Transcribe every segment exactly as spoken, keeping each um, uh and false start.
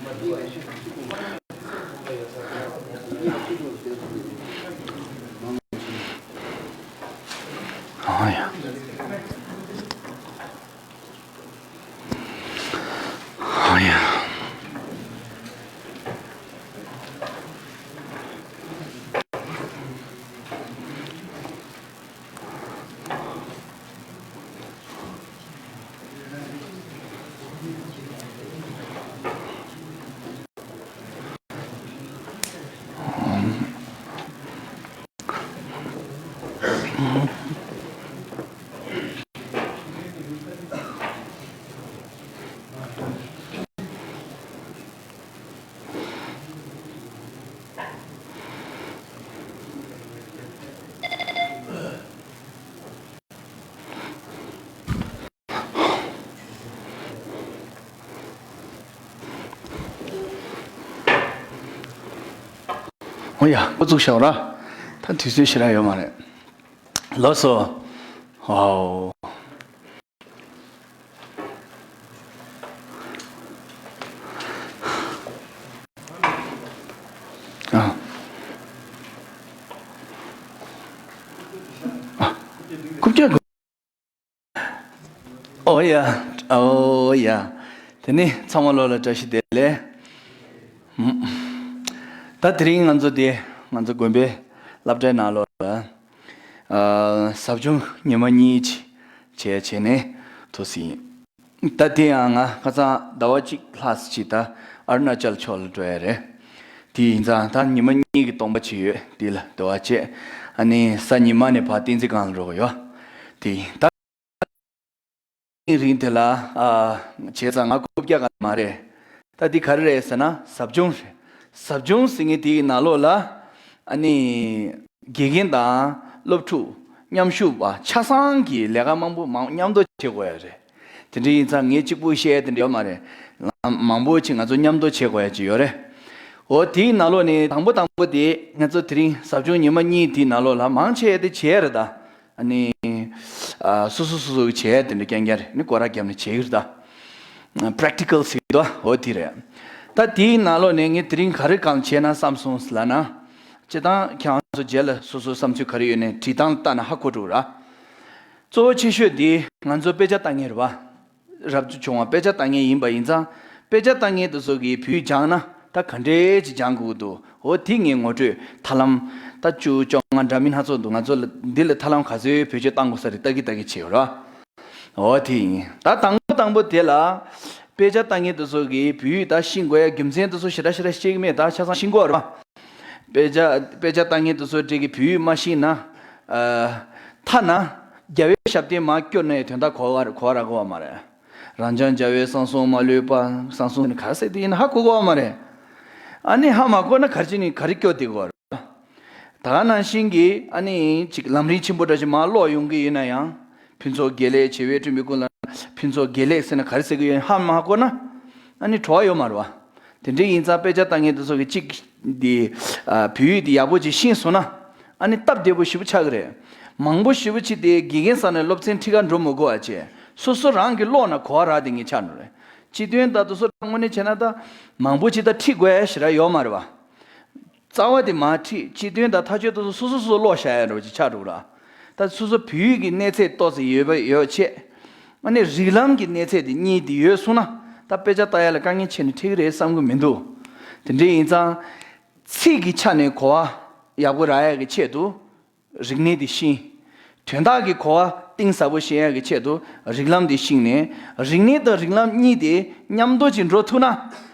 ཨ་ཡ། ཨ་ཡ། ཨོ་ཡ། འགོ་བཙུགས་ཤོག་ར། ད་དུས་ཚོད་ཞེ་དྲག་ཡོད་མ་རེད། ལགས་སོ། ཨའོ། ཨ། ཨ། རྐུབ་བཀྱག། ཨོ་ཡ། ཨོ་ཡ། དེ་ནི་ཚང་མ་ལོ་ལ་བཀྲ་ཤིས་བདེ་ལེགས། ད་དེ་རིང་ང་ཚོ་དེ་ང་ཚོ་དགོན་པའི་སློབ་གྲྭའི་ནང་ལོགས་ལ་ཨ་ཟབ་སྦྱོང་ཉི་མ་གཉིས་བྱས་བྱས་ནས་ཐུགས་སྲིད། ད་དེ་ཡང་ང་ཁ་སང་ཟླ་བ་གཅིག་ལྷག་ཅིག་ད་ཨ་རུ་ན་ཅལ་ཕྱོགས་ལ་འགྲོ་ཡ་རེད། དེ་ཡིན་ཙང་ད་ཉི་མ་གཉིས་ཀྱི་སྟོང་པ་ཅིག་ཡོད། དེ་ལ་དུ་བ་བྱས། ཨ་ནི་གཟའ་ཉི་མ་ནས་ཕར་བསྟན་འཛིན་སྒང་ལ་འགྲོ་གི་ཡོད། དེ་ཡིན་ད། རིང་དེ་ལ་ཨ་བྱས་ཙང་ང་རྐུབ་བཀྱག་ག་མ་རེད། ད་འདི་ག་རེ་རེད་ཟེར་ན་ཟབ་སྦྱོང་རེད། ཟབ་སྦྱོང་ཟེར་མཁན་དེའི་ནང་ལོགས་ལ་ཨ་ནི་དགེ་རྒན་དང་སློབ་ཕྲུག་མཉམ་ཞུགས་པ་ཆ་ཚང་གི་ལས་ཀ་མང་པོ་མང་མཉམ་དུ་བྱེད་དགོས་ཡ་རེད། དེ་འདྲ་ཡིན་ཙང་ངས་གཅིག་པུ་བཤད་ཡ་དེ་འདྲ་ཡོད་མ་རེད། ལམ་མང་པོ་ཅིག་ང་ཚོ་མཉམ་དུ་བྱེད་དགོས་ཡ་ཅིག་ཡོད་རེད། འོ་དེའི་ནང་ལོགས་ནས་དང་པོ་དང་པོ་དེ་ང་ཚོ་དེ་རིང་ཟབ་སྦྱོང་ཉི་མ་གཉིས་དེའི་ནང་ལོགས་ལ་མང་ཆེ་བ་དེ་བྱས་རེད་ད། ཨ་ནི། ཨ་སོ་སོ་སོ་སོ་གི་བྱས་དེ་འདྲ་རྐྱང་རྐྱང་རེད། ནི་སྐོར་ར་བརྒྱབ་ནས་བྱེད་ཀྱི་རེད་ད། Practical་ཟེར་གྱི་འདུག་འོ་དེ་རེད། ད་དེའི་ནང་ལོགས་ནས་ངས་དེ་རིང་ག་རེ་གང་བྱས་ན་བསམ་སོང་ལབ་ན། སྤྱིར་བཏང་ཁྱེད་རང་ཚོ་རྗེས་ལ་སོ་སོའི་བསམ་ཚུལ་ག་རེ་ཡོད་ནས་བྲིས་སྟངས་ལྟ་ན་ཧ་གོ་འགྲོ་ར། གཙོ་བོ་ཆེ་ཤོས་དེ་ང་ཚོ་དཔེ་ཆ་ལྟ་མཁན་རེད་བ། རབ་ཏུ་བྱུང་བ་དཔེ་ཆ་ལྟ་མཁན་ཡིན་པ་ཡིན་ཙང་། དཔེ་ཆ་ལྟ་མཁན་དེ་ཚོ་གིས་བོད་ཡིག་སྦྱངས་ན་ད་ག་འདྲས་ཅིག་སྦྱང་དགོས་ཀྱི་འདུག་འོ་དེ་ངས་ངོ་སྤྲོད་ཐབས་ལམ་ད་བཅུ་བཅོ་ལྔ་འདྲ་མིན་སྣ་ཚོགས་འདུག་ང་ཚོ་ལ་འདི་ལ་ཐབས་ལམ་ག་ཚོད་བེད་སྤྱོད་བཏང་དགོས་ས་རེད་ལྟ་གི་ལྟ་གི་བྱེད་རོགས། འོ་དེ་ཡིན། ད་དང་པོ་དང་པོ་དེ་ལ་དཔེ་ཆ་ལྟ་མཁན་དེ་ཚོ་གིས་བོད་ཡིག་ད་ཤེས་དགོས་ཡ་རྒྱུ་མཚན་དེ་ཚོ་ཞེ་དྲག་ཞེ་དྲག་ཤེས་ཀྱི་མེད། ད་ཆ་ཚང་ཤེས་དགོས་རེད་བ། དཔེ་ཆ་དཔེ་ཆ་ལྟ་མཁན་དེ་ཚོ་འདྲ་གི་བོད་ཡིག་མ་ཤེས་ན། ཨ། ཐ་ན་རྒྱལ་བའི་ཞབས་བརྟན་མར་སྐྱོར་ནས་དོན་དག་གོ་བ་གོ་བ་རག་གོ་བ་མ་རེད། རང་བྱུང་རྒྱལ་བའི་གསང་གསུམ་མ་ལུས་པ། གསང་གསུམ་ནི་ག་རེ་ཟེར་དེ་ཡིན་ན་ཧ་གོ་གོ་བ་མ་རེད། ཨ་ནི་ཧ་མ་གོ་ན་ག་རེ་བྱས་ནས་ག་རེ་སྐྱོར་བསྡད་དགོས་རེད། ད་ག་ནང་བཞིན་གྱི་ཨ་ནི་ཅིག་ལམ་རིམ་ཆེན་པོ་འདྲ་ཞིག་མར་ཀློག་ཡོང་གི་ཡིན་ན་ཡང་། ཕུན་ཚོགས་དགེ་ལེགས་བྱེ་བའི་སྤྲིན་པའི་ཀུན་ལ་ཕུན་ཚོགས་དགེ་ལེགས་ཟེར་ན་ག་རེ་ཟེར་གི་ཡོད་ཧ་མ་གོ་ན། ཨ་ནི་བྲོ་བ་ཡོད་མ་རེད་བ། དེ་འདྲ་ཡིན་ཙང་དཔེ་ཆ་ལྟ་མཁན་དེ་ཚོ་གི་གཅིག་འདི། ཨ། བོད་ཡིག་འདི་ཡག་པོ་ཅིག་ཤེས་སོང་ན། ཨ་ནི་སྟབས་བདེ་པོ་ཞེ་པོ་ཆགས་ཀྱི་རེད། མང་པོ་ཞེ་པོ་ཅིག་དེ་དགེ་རྒན་ས་ནས་སློབ་ཚན་ཁྲིད་ག་འགྲོ་མི་དགོས་པ་བྱས། སོ་སོ་རང་གིས་ཀློག་ན་གོ་བ་རག་དེ་ངས་ཆགས་འགྲོ་རེད། སྤྱི་དོན་ད་དུ་སོ་རང་ངོས་ནས་བྱས་ན་ད། མང་པོ་ཅིག་ད་ཁྲིད་དགོས་ཡ་ཞེ་དྲག་ཡོད་མ་རེད་བ། རྩ་བ་དེ་མར་ཁྲིད། སྤྱི་དོན་དང་ཐག་གཅོད་དེ་ཚོ་སོ་སོ་སོ་ཀློག་བཞག་ཡ་འདྲ་བོ་ཅིག་ཆགས་འགྲོ་གི་ར། ད་སོ་སོ་བོད་ཡིག་གི་གནས་ཚད་ཏོག་ཙམ་ཡོད་པ་ཡོད་ཆེད། ཨ་ནི་རིགས་ལམ་གྱི་གནས་ཚད་དེ་གཉིས་དེ་ཡོད་སོང་ན། ད་དཔེ་ཆ་ལྟ་ཡ་ལ་དཀའ་ངལ་ཆེ་ནས་འཕྲད་ཀྱི་རེད་བསམ་གྱི་མི་འདུག་དེ་འདྲ་ཡིན་ཙང་། ཚིག་གི་ཆ་ནས་གོ་བ་ཡག་པོ་རག་ཡ་གི་ཆེད་དུ། རིག་གནས་དེ་ཤེས། དོན་དག་གི་གོ་བ་གཏིང་ཟབ་པོ་ཤེས་ཡ་གི་ཆེད་དུ་རིགས་ལམ་དེ་ཤེས་ནས། རིག་གནས་དང་རིགས་ལམ་གཉིས་དེ་མཉམ་དུ་ཅིག་འགྲོ་ཐུབ་ན།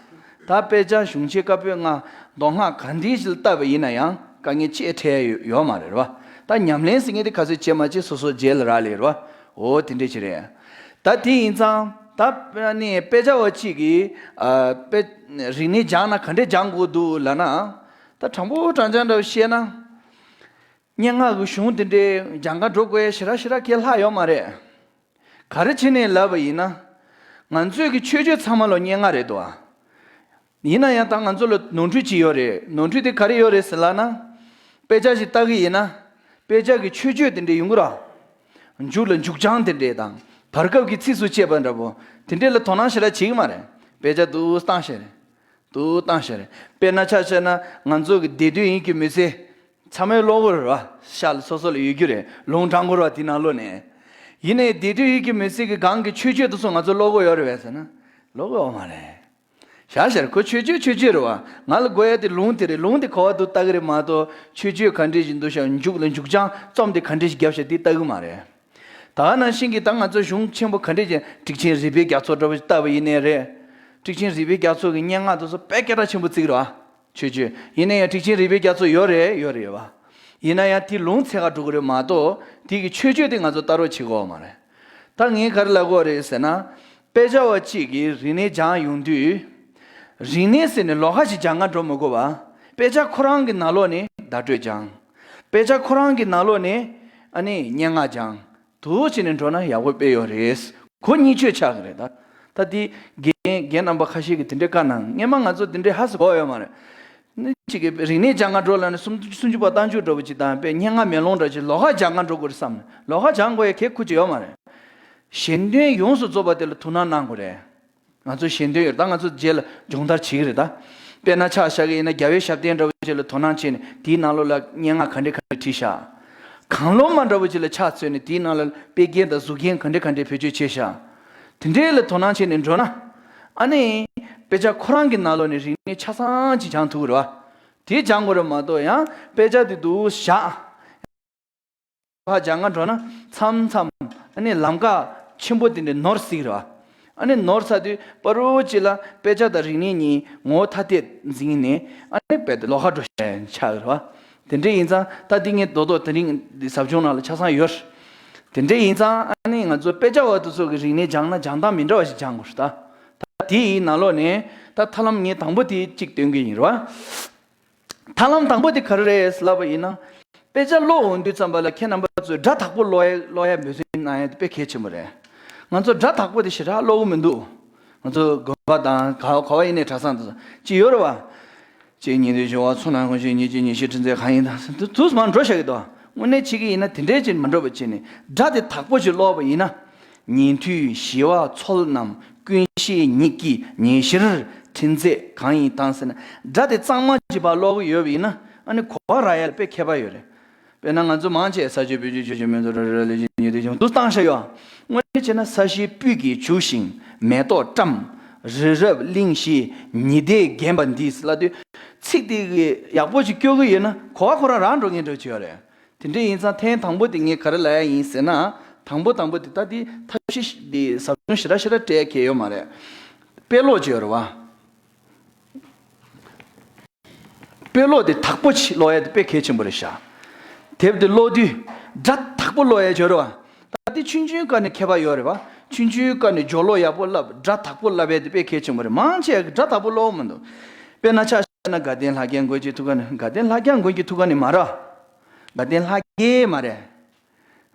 ད་དཔེ་ཆ་གཞུང་ཆེན་བཀའ་པོད་ལྔ་མདོ་སྔགས་ག་འདྲ་ཞིག་ལ་བལྟས་པ་ཡིན་ན་ཡང་དཀའ་ངལ་ཅི་འཕྲད་ཡོད་ཡོད་མ་རེད་བ། ད་ཉམས་ལེན་ཟེར་མཁན་དེ་ག་ཚོད་བྱས་མ་བྱས་སོ་སོ་རྗེས་ལ་རག་ལས་རེད་བ། འོ་དེ་འདྲ་ཞིག་རེད། ད་དེ་ཡིན་ཙང་ད་ནི་དཔེ་ཆ་བ་གཅིག་གིས་ཨ་དཔེ་རིག་གནས་སྦྱངས་ན་ག་འདྲས་སྦྱང་དགོས་འདུག་ལབ་ན། ད་དྲང་པོ་དྲང་རྐྱང་འདྲ་བཤད་ན། སྙན་ངག་གི་གཞུང་དེ་འདྲའི་སྦྱང་ག་འགྲོ་དགོས་ཡ་ཞེ་དྲག་ཞེ་དྲག་གང་ལྷག་ཡོད་མ་རེད། ག་རེ་བྱས་ནས་ལབ་པ་ཡིན་ན། ང་ཚོའི་གི་མཆོད་བརྗོད་ཚང་མ་ལོ་སྙན་ངག་རེད་དོ། ཡིན་ན་ཡང་ད་ང་ཚོ་ལ་ནོར་འཁྲུལ་ཅིག་ཡོད་རེད། ནོར་འཁྲུལ་དེ་ག་རེ་ཡོད་རེད་ཟེར་ལབ་ན། དཔེ་ཆ་ཞིག་ལྟ་གི་ཡིན་ན། དཔེ་ཆ་གི་མཆོད་བརྗོད་དེ་འདྲ་ཡོང་གི་ར། མཇུག་ལ་མཇུག་བྱང་དེ་འདྲ་དང་བར་སྐབས་ཀྱི་ཚིགས་སུ་བཅད་པ་འདྲ་པོ་དེ་འདྲ་ལ་དོ་སྣང་ཞེ་དྲག་བྱེད་གི་མ་རེད། དཔེ་ཆ་འདུག་བཏང་ཤེས་རེད། དུ་བཏང་ཤག་རེད། དཔེར་ན་ཆ་བཞག་ན་ང་ཚོ་གི་བདེ་སྡུག་ཡིད་ཀྱི་མུན་སེལ་ཚང་མས་ཀློག་གི་རེད་བ། ཤག་ལ་སོ་སོ་ལ་ཡོད་རྒྱུ་རེད། ལུང་དྲངས་དགོས་རེད་བ། དེ་ནང་ལོགས་ནས། ཡིན་ནའི་བདེ་སྡུག་ཡིད་ཀྱི་མུན་སེལ་གྱི་སྒང་གི་མཆོད་བརྗོད་དེ་ཚོ་ང་ཚོ་ཀློག་གི་ཡོད་རེད་བས་ཟེར་ན། ཀློག་གི་ཡོད་མ་རེད། ཤག་ཤག་ཁོ་མཆོད་བརྗོད་མཆོད་བརྗོད་རེད་བ། ང་ལ་དགོས་ཡ་དེ་ལུང་དེ་རེད། ལུང་དེ་ག་བ་འདུག་ལྟ་གི་རེད་མ་གཏོགས་མཆོད་བརྗོད་ག་འདྲས་ཞིག་འདུག་ཤག་མཇུག་ལ་མཇུག་བྱང་རྩོམ་དེ་ག་འདྲས་ཞིག་བརྒྱབ་ཤག་དེ་ལྟ་གི་མ་རེད། ད་ག་ནང་བཞིན་གྱི་ད་ང་ཚོ་གཞུང་ཆེན་པོ་ག་འདྲས་ཀྱི་ཊཱིཀ་ཆེན་རིག་པའི་རྒྱ་མཚོ་འདྲ་བོ་ཞིག་བལྟས་པ་ཡིན་ནའི་རེད། ཊཱིཀ་ཆེན་རིག་པའི་རྒྱ་མཚོ་གི་སྙན་ངག་དེ་ཚོ་དཔེ་སྐད་གྲགས་ཆེན་པོ་བརྩི་གི་རེད་བ། མཆོད་བརྗོད་ཡིན་ན་ཡང་ཊཱིཀ་ཆེན་རིག་པའི་རྒྱ་མཚོ་ཡོད་རེད། ཡོད་རེད་བ། ཡིན་ན་ཡང་དེ་ལུང་འཚོལ་ག་འགྲོ་གི་རེད་མ་གཏོགས་དེ་གི་མཆོད་བརྗོད་དེ་ང་ཚོ་ལྟ་རོགས་བྱེད་དགོས་མ་རེད། ད་ངས་ག་རེ་ལབ་དགོས་རེད་ཟེར་ན། དཔེ་ཆ་བ་གཅིག་གིས་རིག་གནས་སྦྱང་ཡོང་དུས། རིག་གནས་ཟེར་ནས་ལོགས་ཀ་ཞིག་སྦྱང་ག་འགྲོ་མི་དགོས་པ། དཔེ་ཆ་ཁོ་རང་གི་ནང་ལོགས་ནས་བརྡ་སྤྲོད་སྦྱང་། དཔེ་ཆ་ཁོ་རང་གི་ནང་ལོགས་ནས་ཨ་ནི་སྙན་ངག་སྦྱང་། དུ་བྱས་ནས་འགྲོ་ན་ཡག་པོ་དཔེ་ཡོད་རེད། གོ་གཉིས་ཆོད་ཆགས་ཀྱི་རེད་ད། ད་དེ་རྒན་རྒན་རྣམ་པ་ཁ་ཤས་ཀྱིས་དེ་འདྲའི་བཀའ་གནང་། སྔན་མ་ང་ཚོ་དེ་འདྲའི་ཧ་སེ་གོ་ཡོད་མ་རེད། ནི་གཅིག་གིས་རིག་གནས་སྦྱང་ག་འགྲོ་ལབ་ནས་སུམ་ཅུ་སུམ་ཅུ་པ་རྟགས་འཇུག་འདྲ་བོ་ཅིག་དང་དཔེ་སྙན་ངག་མེ་ལོང་འདྲ་ཅིག་ལོགས་ཀ་སྦྱང་ག་འགྲོ་དགོས་རེད་བསམ་ནས། ལོགས་ཀ་སྦྱང་དགོས་ཡ་གལ་ཁུར་གྱི་ཡོད་མ་རེད། ཞལ་འདོན་ཡོངས་སུ་རྫོགས་པ་དེ་ལ་ཐུགས་སྣང་གནང་དགོས་རེད། ང་ཚོ་ཞལ་འདོན་ཡོད་རེད། ད་ང་ཚོ་རྗེས་ལ་སྦྱོང་བརྡར་བྱེད་ཀྱི་རེད་ད། དཔེར་ན་ཆ་བཞག་གི་ཡིན་ན་རྒྱལ་བའི་ཞབས་བརྟན་འདྲ་བོ་ཅིག་ལ་དོ་སྣང་བྱས་ནས་དེའི་ནང་ལོགས་ལ་སྙན་ངག་ག་འདྲ་ག་འདྲ་བྲིས་ཤག་གང་བློ་མ་འདྲ་བོ་ཅིག་ལ་ཕྱག་འཚལ་ནས་དེའི་ནང་ལ་དཔེ་རྒྱན་དང་གཟུགས་རྒྱན་ག་འདྲ་ག་འདྲ་བེད་སྤྱོད་བྱས་ཤག་དེ་འདྲའི་ལ་དོ་སྣང་བྱས་ནས་འགྲོ་ན། ཨ་ནི། དཔེ་ཆ་ཁོ་རང་གི་ནང་ལོགས་ནས་རིག་གནས་ཆ་ཚང་ཅིག་སྦྱང་ཐུབ་ཀྱི་རེད་བ། དེ་སྦྱང་དགོས་རེད་མ་གཏོགས་ཡང་དཔེ་ཆ་དེ་འདུག་བཞག་ཕར་སྦྱང་ག་འགྲོ་ན་མཚམས་མཚམས་ཨ་ནི་ལམ་ཁ་ཆེན་པོ་དེ་འདྲ་ནོར་སྲིད་ཀྱི་རེད་བ། ཨ་ནི་ནོར་ཚར་དུས་པ་རུ་ཅི་ལ་དཔེ་ཆ་དང་རིག་གནས་གཉིས་ངོ་བོ་ཐ་དད་འཛིན་ནས་ཨ་ནི་དཔེ་དེ་ལོགས་ཀ་འགྲོ་བཞག་ཆགས་ཀྱི་རེད་བ། དེ་འདྲ་ཡིན་ཙང་ད་འདི་ངས་རྡོག་རྡོག་དེ་རིང་འདི་ཟབ་སྦྱོང་ནང་ལ་ཆ་ཚང་ཡོད། དེ་འདྲ་ཡིན་ཙང་ཨ་ནི་ང་ཚོ་དཔེ་ཆ་བ་དེ་ཚོ་གི་རིག་གནས་སྦྱང་ན་སྦྱང་སྟངས་མི་འདྲ་བ་ཞིག་སྦྱང་དགོས་རེད་ད། ད་དེའི་ནང་ལོགས་ནས་ད་ཐབས་ལམ་ངས་དང་པོ་དེ་གཅིག་སྟོན་གི་ཡིན་རེད་བ། ཐབས་ལམ་དང་པོ་དེ་ག་རེ་རེད་ལབ་པ་ཡིན་ན། དཔེ་ཆ་ཀློག་འོང་དུས་ཙམ་པ་ལ་ཁྱེད་རྣམ་པ་ཚོས་སྒྲ་དག་པོ་ཀློག་ཡ་ཀློག་ཡ་འབད་བརྩོན་གནང་ཡ་དེ་དཔེ་གལ་ཆེན་པོ་རེད། ང་ཚོ་སྒྲ་དག་པོ་དེ་ཞེ་དྲག་ཀློག་གི་མི་འདུག་ང་ཚོ་དགོན་པ་དང་ག་ག་བ་ཡིན་ནའི་གྲྭ་ཚང་དུ་ཅི་ཡོད་རེད་བ། ཅེས་ཉན་ཐོས་བྱ་བ་ཚོ་ནང་ཁོང་ཞིག་ཉིད་ཀྱི་ཉིད་ཤེས་ཁྲིད་མཛད་གང་ཡིན་དང་དུས་མང་འགྲོ་བཞག་གི་འདུག་དངོས་གནས་བྱེད་ཀྱི་ཡིན་ན་དེ་འདྲའི་ཅིག་མ་འགྲོ་བ་བྱས་ནས་སྒྲ་དེ་དག་པོ་ཞིག་ཀློག་པ་ཡིན་ན། ཉན་ཐོས་ཞི་བ་ཚོལ་རྣམས་ཀུན་ཤེས་ཉིད་ཀྱི་ཉེར་ཞིར་ཁྲིད་མཛད་གང་ཡིན་དང་ཟེར་ན་སྒྲ་དེ་གཙང་མ་ཅིག་ཕར་ཀློག་གི་ཡོད་པ་ཡིན་ན་ཨ་ནི་གོ་བ་རག་ཡ་ལ་དཔེ་ཁྱད་པར་ཡོད་རེད། དཔེར་ན་ང་ཚོ་མང་ཆེ་ས་ཆུ་བོད་ཆུ་ཆུ་ཆུ་མེ་ཚོ་ར་ར་ལས་ཆུ་ཉི་ཟླ་ཆུ་དུ་བཏང་ཤ་ཡོད། དངོས་གནས་བྱས་ན་ས་གཞི་སྤོས་ཀྱིས་བྱུགས་ཤིང་མེ་ཏོག་བཀྲམ། རི་རབ་གླིང་བཞི་ཉི་ཟླས་བརྒྱན་པ་འདིས་ལབ་དུས། ཚིག་དེ་གི་ཡག་པོ་ཞིག་སྐྱོར་གི་ཡོད་ན་གོ་བ་ཁོ་རང་རང་འགྲོ་མཁན་འདྲ་ཅིག་ཡོད་རེད། དེ་འདྲ་ཡིན་ཙང་ཐེངས་དང་པོ་དེ་ངས་ག་རེ་ལབ་ཡ་ཡིན་ཟེར་ན། དང་པོ་དང་པོ་དེ་ད་དེ་ཐབས་ཤེས་དེ་ཟབ་སྦྱོང་ཞེ་དྲག་ཞེ་དྲག་སྤྲད་ཡ་གལ་ཡོད་མ་རེད། དཔེ་ཀློག་ཅིག་ཡོད་རེད་བ། དཔེ་ཀློག་དེ་དག་པོ་ཅིག་ཀློག་ཡ་དེ་དཔེ་གལ་ཆེན་པོ་རེད་ཤག་དེབ་དེ་ཀློག་དུས་སྒྲ་དག་པོ་ཀློག་ཡ་ཅིག་ཡོད་རེད་བ། ད་དེ་ཆུང་ཆུང་སྒང་ནས་ཁྱད་པར་ཡོད་རེད་བ། ཆུང་ཆུང་སྒང་ནས་སྦྱོར་ཀློག་ཡག་པོ་བསླབ་སྒྲ་དག་པོ་བསླབ་ཡ་དེ་དཔེ་གལ་ཆེན་པོ་རེད། མང་ཆེ་བ་གིས་སྒྲ་དག་པོ་ཀློག་མི་འདུག་དཔེར་ན་ཆ་བཞག་ན་དགའ་ལྡན་ལྷ་རྒྱལ་མགོན་གྱི་ཐུགས་ཀ་ནས། དགའ་ལྡན་ལྷ་རྒྱལ་མགོན་གྱི་ཐུགས་ཀ་ནས་མ་རེད། དགའ་ལྡན་ལྷ་རྒྱལ་མ་རེད།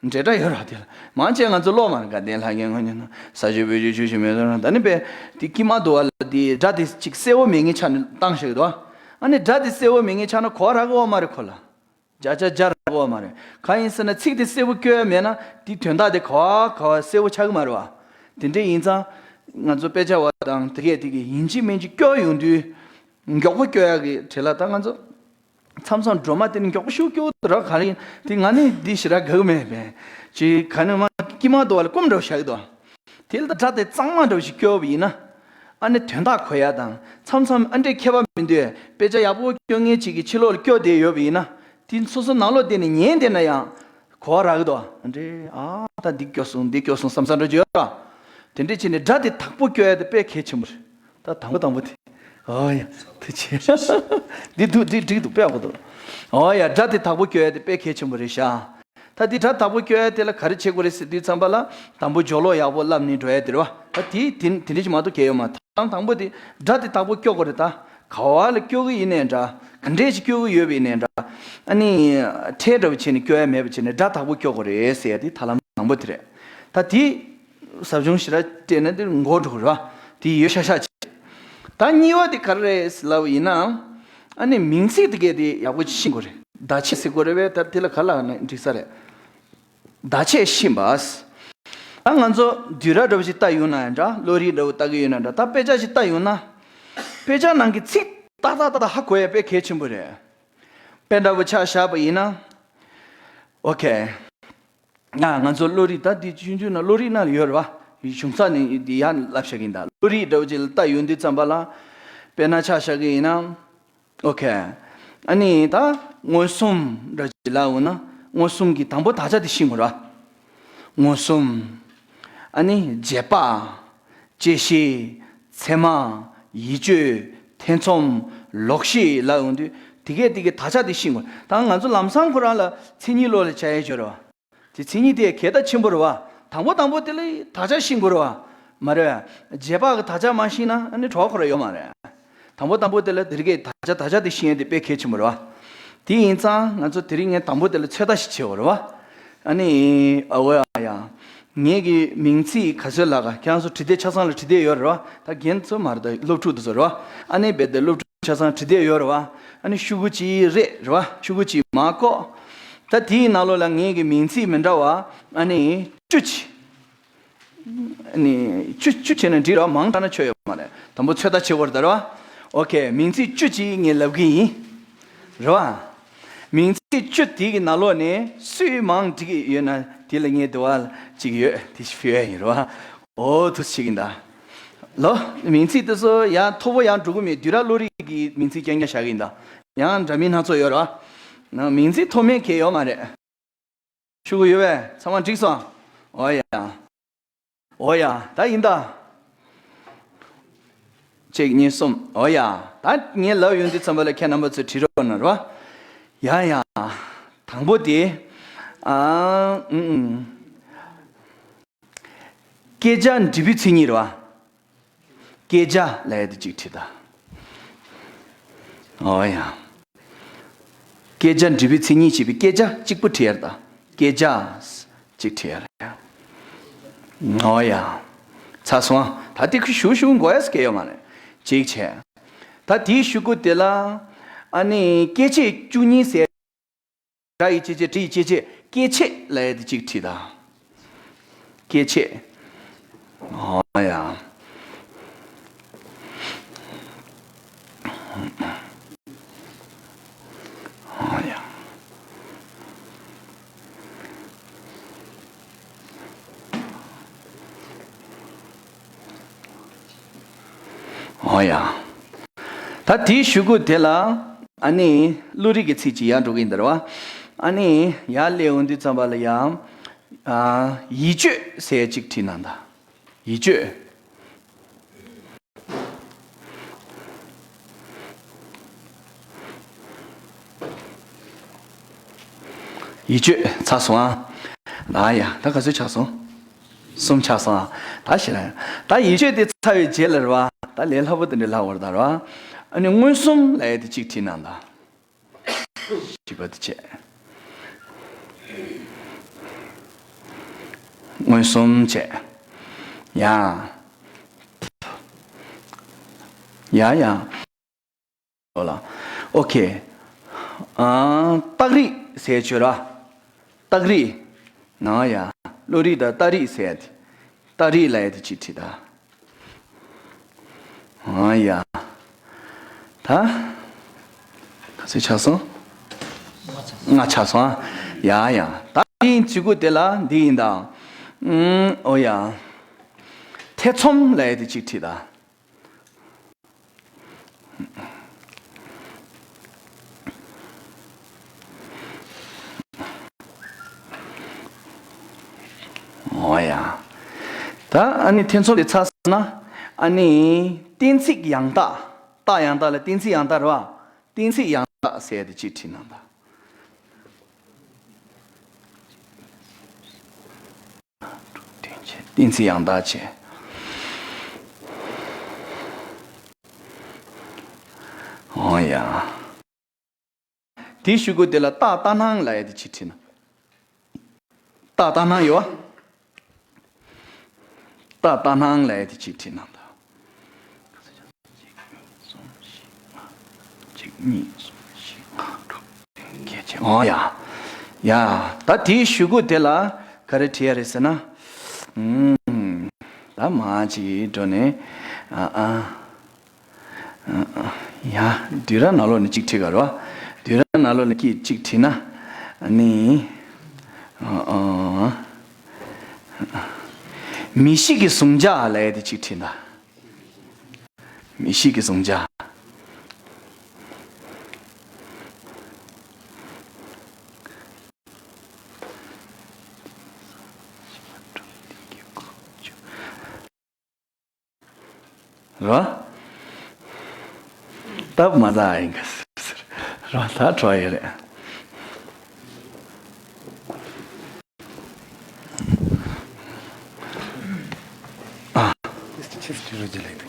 འབྲེལ་སྒྲ་ཡོད་ར་དེ་ལ། མང་ཆེ་ང་ཚོ་ཀློག་མ་རེད། དགའ་ལྡན་ལྷ་རྒྱལ་མགོན་གྱི་ཐུགས། ས་གཞི་བོད་ཆུ་ཆུ་ཞིག་མེ་ཏོག་རང་། ད་ནི་པས་དེ་ཀྱེ་མ་དུ་བ་ལ་དེ་སྒྲ་དེ་ཅིག་གསལ་བོ་མེད་མཁན་ཆ་ནས་བཏང་ཤག་གི་འདུག་ཨ་ནི་སྒྲ་དེ་གསལ་བོ་མེད་མཁན་ཆ་ན་གོ་བ་རག་གི་ཡོད་མ་རེད་ཁོ་ལ། བརྒྱ་ཆ་བརྒྱ་རག་གི་ཡོད་མ་རེད། གང་ཡིན་ཟེར་ན་ཚིག་དེ་གསལ་བོ་སྐྱོར་ཡ་མེད་ན་དེའི་དོན་དག་དེ་ག་བ་ག་བ་གསལ་བོ་ཆགས་ཀྱི་མ་རེད་བ། དེ་འདྲ་ཡིན་ཙང་ང་ཚོ་དཔེ་ཆ་བ་དང་དེ་གས་དེ་གས་ཡིན་གཅིག་མིན་གཅིག་སྐྱོར་ཡོང་དུས་མགྱོགས་པོ་སྐྱོར་ཡ་གི་གྲས་ལ་ད་ང་ཚོ། མཚམས་མཚམས་སྒྲོལ་མ་དེ་ནི་མགྱོགས་པོ་ཤུགས་སྐྱོ་དུ་ར་ག་རེ་ཡིན་དེ་ང་ནི་འདི་ཞེ་དྲག་དགའ་གི་མེད་པས། ཅི་ག་ནི་མ་ཀྱེ་མ་དུ་བ་ལ་སྐུམ་འདྲ་བོ་བཞག་གི་འདུག་དེ་ལ་ད་སྒྲ་དེ་གཙང་མ་འདྲ་བོ་ཞིག་སྐྱོར་བ་ཡིན་ན། ཨ་ནི་དོན་དག་གོ་ཡ་དང་མཚམས་མཚམས་ཨ་འདྲའི་ཁྱད་པར་མི་འདུག་དཔེ་ཆ་ཡག་པོ་སྐྱོར་མཁན་ཅིག་གིས་ཕྱི་ལོགས་ལ་སྐྱོར་བསྡད་ཡོད་པ་ཡིན་ན། དེ་སོ་སོ་ནང་ལོགས་བསྡད་ནས་ཉན་བསྡད་ན་ཡང་གོ་བ་རག་གི་འདུག་ཨ་འདྲའི་ཨ་ད་འདི་སྐྱོར་སོང་འདི་སྐྱོར་སོང་བསམ་བསམ་འདྲ་ཅིག་ཡོད་ར། དེ་འདྲ་བྱས་ནས་སྒྲ་དེ་དག་པོ་སྐྱོར་ཡ་དེ་དཔེ་གལ་ཆེན་པོ་རེད། ད་དང་པོ་དང་པོ་དེ། ཨོ་ཡ། ཐུགས་རྗེ་ཆེ། འདི་འདུག་འདི་འགྲིག་འདུག་དཔེ་ཡག་པོ་འདུག་ཨོ་ཡ། སྒྲ་དེ་དག་པོ་སྐྱོར་ཡ་དེ་དཔེ་གལ་ཆེན་པོ་རེད་ཤག་ད་འདི་སྒྲ་དག་པོ་སྐྱོར་ཡ་དེ་ལ་ག་རེ་བྱེད་དགོས་རེད་ཟེར་དུས་ཙམ་པ་ལ་དང་པོ་སྦྱོར་ཀློག་ཡག་པོ་བསླབ་ནས་འགྲོ་ཡ་དེ་རེད་བ། ད་དེ་དེ་དེ་འདྲ་ཞིག་མ་གཏོགས་གལ་ཡོད་མ་རེད། ཐབས་ལམ་དང་པོ་དེ་སྒྲ་དེ་དག་པོ་སྐྱོར་དགོས་རེད་ད། ག་བ་ལ་སྐྱོར་གི་ཡིན་ནའི་འདྲ། ག་འདྲས་ཞིག་སྐྱོར་གི་ཡོད་པ་ཡིན་ནའི་འདྲ། ཨ་ནི། ཁྲལ་འདྲ་བོ་བྱས་ནས་སྐྱོར་ཡ་མེད་པ་བྱས་ནས་སྒྲ་དག་པོ་སྐྱོར་དགོས་རེད་ཟེར་ཡ་དེ་ཐབས་ལམ་དང་པོ་དེ་རེད། ད་དེ། ཟབ་སྦྱོང་ཞེ་དྲག་སྤྲད་ན་དེ་མགོ་འགྲོ་གི་རེད་བ། དེ་ཡོད་ཤག་ཤག་ཅིག་ད་གཉིས་པ་དེ་ག་རེ་རེད་ལབ་ཡིན་ན། ཨ་ནི་མིང་ཚིག་དེ་གས་དེ་ཡག་པོ་ཅིག་ཤེས་དགོས་རེད། བརྡ་ཆད་ཟེར་དགོས་རེད་པས། ད་དེ་ལ་ག་ལབ་ན་འགྲིག་ས་རེད། བརྡ་ཆད་ཤེས་པ། ད་ང་ཚོ་བསྡུས་གྲྭ་འདྲ་བོ་ཞིག་ལྟ་ཡོང་ན་ཡང་འདྲ། བློ་རིག་འདྲ་བོ་ལྟ་གི་ཡོད་ན་འདྲ། ད་དཔེ་ཆ་ཞིག་ལྟ་ཡོང་ན། དཔེ་ཆ་ནང་གི་ཚིག་ཏག་ཏག་ཏག་ཏག་ཧ་གོ་ཡ་དཔེ་གལ་ཆེན་པོ་རེད། དཔེ་འདྲ་པོ་ཆ་བཞག་པ་ཡིན་ན། ཨོ་ཁེ། ང་ང་ཚོ་བློ་རིག་ད་འདི་ཆུང་ཆུང་ན་བློ་རིག་ན་ཡོད་རེད་བ། གཞུང་ཚགས་ནས་འདི་ཡང་བསླབ་བྱ་གི་ཡིན་ད། བློ་རིག་འདྲ་བོ་ཅིག་ལ་ལྟ་ཡོང་དུས་ཙམ་པ་ལ། དཔེར་ན་ཆ་བཞག་གི་ཡིན་ན། ཨོ་ཁེ། ཨ་ནི་ད་མངོན་སུམ་འདྲ་ཅིག་ལབ་འོང་ན། མངོན་སུམ་གྱི་དང་པོ་དག་ཆ་དེ་ཤེས་དགོས་རེད་བ། མངོན་སུམ། ཨ་ནི་རྗེས་དཔག་བཅད་ཤེས། ཚད་མ། ཡིད་དཔྱོད། ཐེ་ཚོམ། ལོག་ཤེས་ལབ་ཡོང་དུས། དེ་གས་དེ་གས་དག་ཆ་དེ་ཤེས་དགོས། ད་ང་ཚོ་ལམ་སང་ཁོ་རང་ལ་མཚན་ཉིད་བློ་ལ་བྱ་ཡས་སྦྱོར་བ། དེ་མཚན་ཉིད་དེ་གལ་ད་ཆེན་པོ་རེད་བ། དང་པོ་དང་པོ་དེ་ལ་དག་ཆ་ཤེས་དགོས་རེད་བ། མ་རེད་བས། རྗེས་དཔག་གི་དག་ཆ་མ་ཤེས་ན་ཨ་ནི་གྲོགས་ཁོ་རང་ཡོད་མ་རེད། དང་པོ་དང་པོ་དེ་ལ་དེ་གས་དག་ཆ་དག་ཆ་དེ་ཤེས་ཡས་དེ་དཔེ་གལ་ཆེན་པོ་རེད་བ། དེ་ཡིན་ཙང་ང་ཚོ་དེ་རིང་ངས་དང་པོ་དེ་ལ་ཚོད་ལྟ་ཞིག་བྱེད་དགོས་རེད་བ། ཨ་ནི་ཨ་འོ་ཡ་ཡ། ངེད་ཀྱི་མིང་ཚིག་ག་ཚོད་ལ་ག་ཁྱེད་རང་ཚོ་བྲིས་དེབ་ཆ་ཚང་ལ་བྲིས་དེབ་ཡོད་རེད་བ། ད་རྒན་ཚོ་མ་རེད་ད་སློབ་ཕྲུག་དེ་ཚོ་རེད་བ། ཨ་ནི་རྦད་དེ་སློབ་ཕྲུག་ཆ་ཚང་བྲིས་དེབ་ཡོད་རེད་བ། ཨ་ནི་ཤོག་གུ་གཅིག་རེད་རེད་བ། ཤོག་གུ་གཅིག་མར་བཀོག་ད་དེའི་ནང་ལོགས་ལ་ངེད་ཀྱི་མིང་ཚིག་མི་འདྲ་བ་ཨ་ནི་བཅུ་གཅིག་ཨ་ནི་བཅུ་བཅུ་བྱས་ན་འགྲིག་རེད་བ། མང་དྲགས་ན་ཆོ་ཡོད་མ་རེད། དང་པོ་ཚོད་ལྟ་བྱེད་དགོས་རེད་ད་རེད་བ། ཨོ་ཁེ། མིང་ཚིག་བཅུ་གཅིག་ངས་ལབ་གི་ཡིན། རེད་བ། མིང་ཚིག་བཅུ་དེ་གི་ནང་ལོགས་ནས་སུས་མང་འགྲིག་གི་ཡོད་ན་དེ་ལ་ངས་དུ་བ་གཅིག་ཡོད་དེ་ཞིག་ཕུལ་ཡ་ཡིན་རེད་བ། ཨོ་ཐུགས་རྗེ་ཆེ་གི་ད། ལོ། མིང་ཚིག་དེ་ཚོ་ཡང་མཐོ་པོ་ཡང་འགྲོ་གི་མེད། དུས་རབས་བློ་རིག་གི་མིང་ཚིག་རྐྱང་རྐྱང་བཞག་གི་ཡིན་ད། ཡང་འདྲ་མིན་སྣ་ཚོགས་ཡོད་རེད་བ། ན་མིང་ཚིག་མཐོ་དམན་གང་ཡང་ཡོད་མ་རེད། ཤོག་གུ་ཡོད་པས་ཚང་མ་འགྲིག་སོང་། ཨོ་ཡ། ཨོ་ཡ། ད་ཡིན་ད། གཅིག་གཉིས་གསུམ། ཨོ་ཡ། ད་ངས་ལབ་ཡོང་དུས་ཙམ་པ་ལ་ཁྱེད་རྣམ་པ་ཚོས་བྲིས་རོགས་གནང་རོགས། ཡ་ཡ། དང་པོ་དེ། ཨ། ཨུམ་ཨུམ། བསྐྱེད་བྱ་འབྲས་བུའི་མཚན་ཉིད་རེད་བ། བསྐྱེད་བྱ་ལབ་ཡ་དེ་གཅིག་བྲིས་ད། ཨོ་ཡ། བསྐྱེད་བྱ་འབྲས་བུའི་མཚན་ཉིད་ཅེས་པའི་བསྐྱེད་བྱ་གཅིག་པུ་བྲིས་ཡ་རེད་ད། བསྐྱེད་བྱ་གཅིག་བྲིས་ཡ་རེད། ཨོ་ཡ། ཚར་སོང་། ད་དེ་ཁུ་ཞུ་ཞུ་འགོ་ཡ་སྐད་ཡོད་མ་རེད། གཅིག་བྱས། ད་དེའི་གཞུག་གུ་དེ་ལ། ཨ་ནི་སྐྱེ་མཆེད་བཅུ་གཉིས་ཟེར། སྒྲ་ཡི་སྐྱེ་མཆེད། དྲི་ཡི་སྐྱེ་མཆེད། སྐྱེ་མཆེད་ལབ་ཡ་དེ་གཅིག་བྲིས་དང་། སྐྱེ་མཆེད། ཨོ་ཡ། ཨོ་ཡ། ཨོ་ཡ། ད་དེའི་གཞུག་གུ་དེ་ལ་ཨ་ནི་བློ་རིག་གི་ཚིག་ཅིག་ཡར་འགྲོ་གི་ཡིན་ད་རེད་བ། ཨ་ནི་ཡར་སླེབས་འོང་དུས་ཙམ་པ་ལ་ཡང་ཡིད་དཔྱོད་ཟེར་ཅིག་བྲིས་གནང་དང་། ཡིད་དཔྱོད། ཡིད་དཔྱོད་ཚར་སོང་ཨ། ཨ་ཡ། ད་ག་ཚོད་ཆགས་སོང་། གསུམ་ཆགས་སོང་ཨ། ད་ཞེ་ལ། ད་ཡིད་དཔྱོད་དེ་ཚར་བའི་རྗེས་ལ་རེད་བ། ད་ལས་སླ་པོ་དེ་འདྲ་ལྷག་པ་རེད་ད་རེད་བ། ཨ་ནི་མངོན་སུམ་ལབ་ཡ་དེ་གཅིག་བྲིས་གནང་དང་། བཞི་པ་དེ་བྱས། མངོན་སུམ་བྱས། ཡ། ཡ་ཡ། ཨོ་ལ། ཨོ་ཁེ། ཨ། རྟགས་རིགས་ཟེར་བྱོས་ར། རྟགས་རིགས། ན་ཡ། བློ་རིག་དང་རྟགས་རིགས་ཟེར་ཡ་དེ། རྟགས་རིགས་ལབ་ཡ་དེ་གཅིག་བྲིས་ད། ཨ་ཡ། ད། ག་ཚོད་ཆགས་སོང་། ལྔ་ཆགས་སོང་ཨ། ཡ་ཡ། ད་འདི་ཡིན་གཅིག་གུ་དེ་ལ་འདི་ཡིན་ད། ཨུམ། ཨོ་ཡ། ཐེ་ཚོམ་ལབ་ཡ་དེ་གཅིག་བྲིས་ད། ཨོ་ཡ། ད་ཨ་ནི་ཐེ་ཚོམ་དེ་ཚར་སོང་ན། ཨ་ནི་གཏན་ཚིགས་ཡང་དག་རྟགས་ཡང་དག་ལ་གཏན་ཚིགས་ཡང་དག་རེད་བ། གཏན་ཚིགས་ཡང་དག་ཟེར་ཡ་དེ་གཅིག་བྲིས་གནང་དང་། གཏན་ཚིགས་ཡང་དག་བྱས། ཨོ་ཡ། དེའི་གཞུག་གུ་དེ་ལ་རྟགས་ལྟར་སྣང་ལབ་ཡ་དེ་གཅིག་བྲིས་ན། རྟགས་ལྟར་སྣང་ཡོད་བ། རྟགས་ལྟར་སྣང་ལབ་ཡ་དེ་གཅིག་བྲིས་ན་ད། གཅིག་གཉིས་གསུམ་བཞི་ལྔ་དྲུག་བདུན་བརྒྱད་བཅུ། ཨོ་ཡ། ཡ། ད་དེའི་གཞུག་གུ་དེ་ལ་ག་རེ་བྲིས་ཡ་རེད་ཟེར་ན། ཨུམ། ད་མར་ཅིག་འགྲོ་ནས། ཨ་ཨ། ཡ། བསྡུས་གྲྭ་ནང་ལོགས་ནས་གཅིག་ཁྲིད་ག་རོ། བསྡུས་གྲྭ་ནང་ལོགས་ནས་གཅིག་ཁྲིད་ན། ཨ་ནི། ཨ། ཨ། མི་ཤིགས་ཀྱི་ཟུང་འཇགས་ལབ་ཡ་དེ་གཅིག་ཁྲིད་ན། མི་ཤིགས་ཀྱི་ཟུང་འཇགས། རོ། སྟབས་མ་བདེ་ཡིན་ག་ཟེར། རོ། ད་བྲོ་ཡི་རེད། ཨ།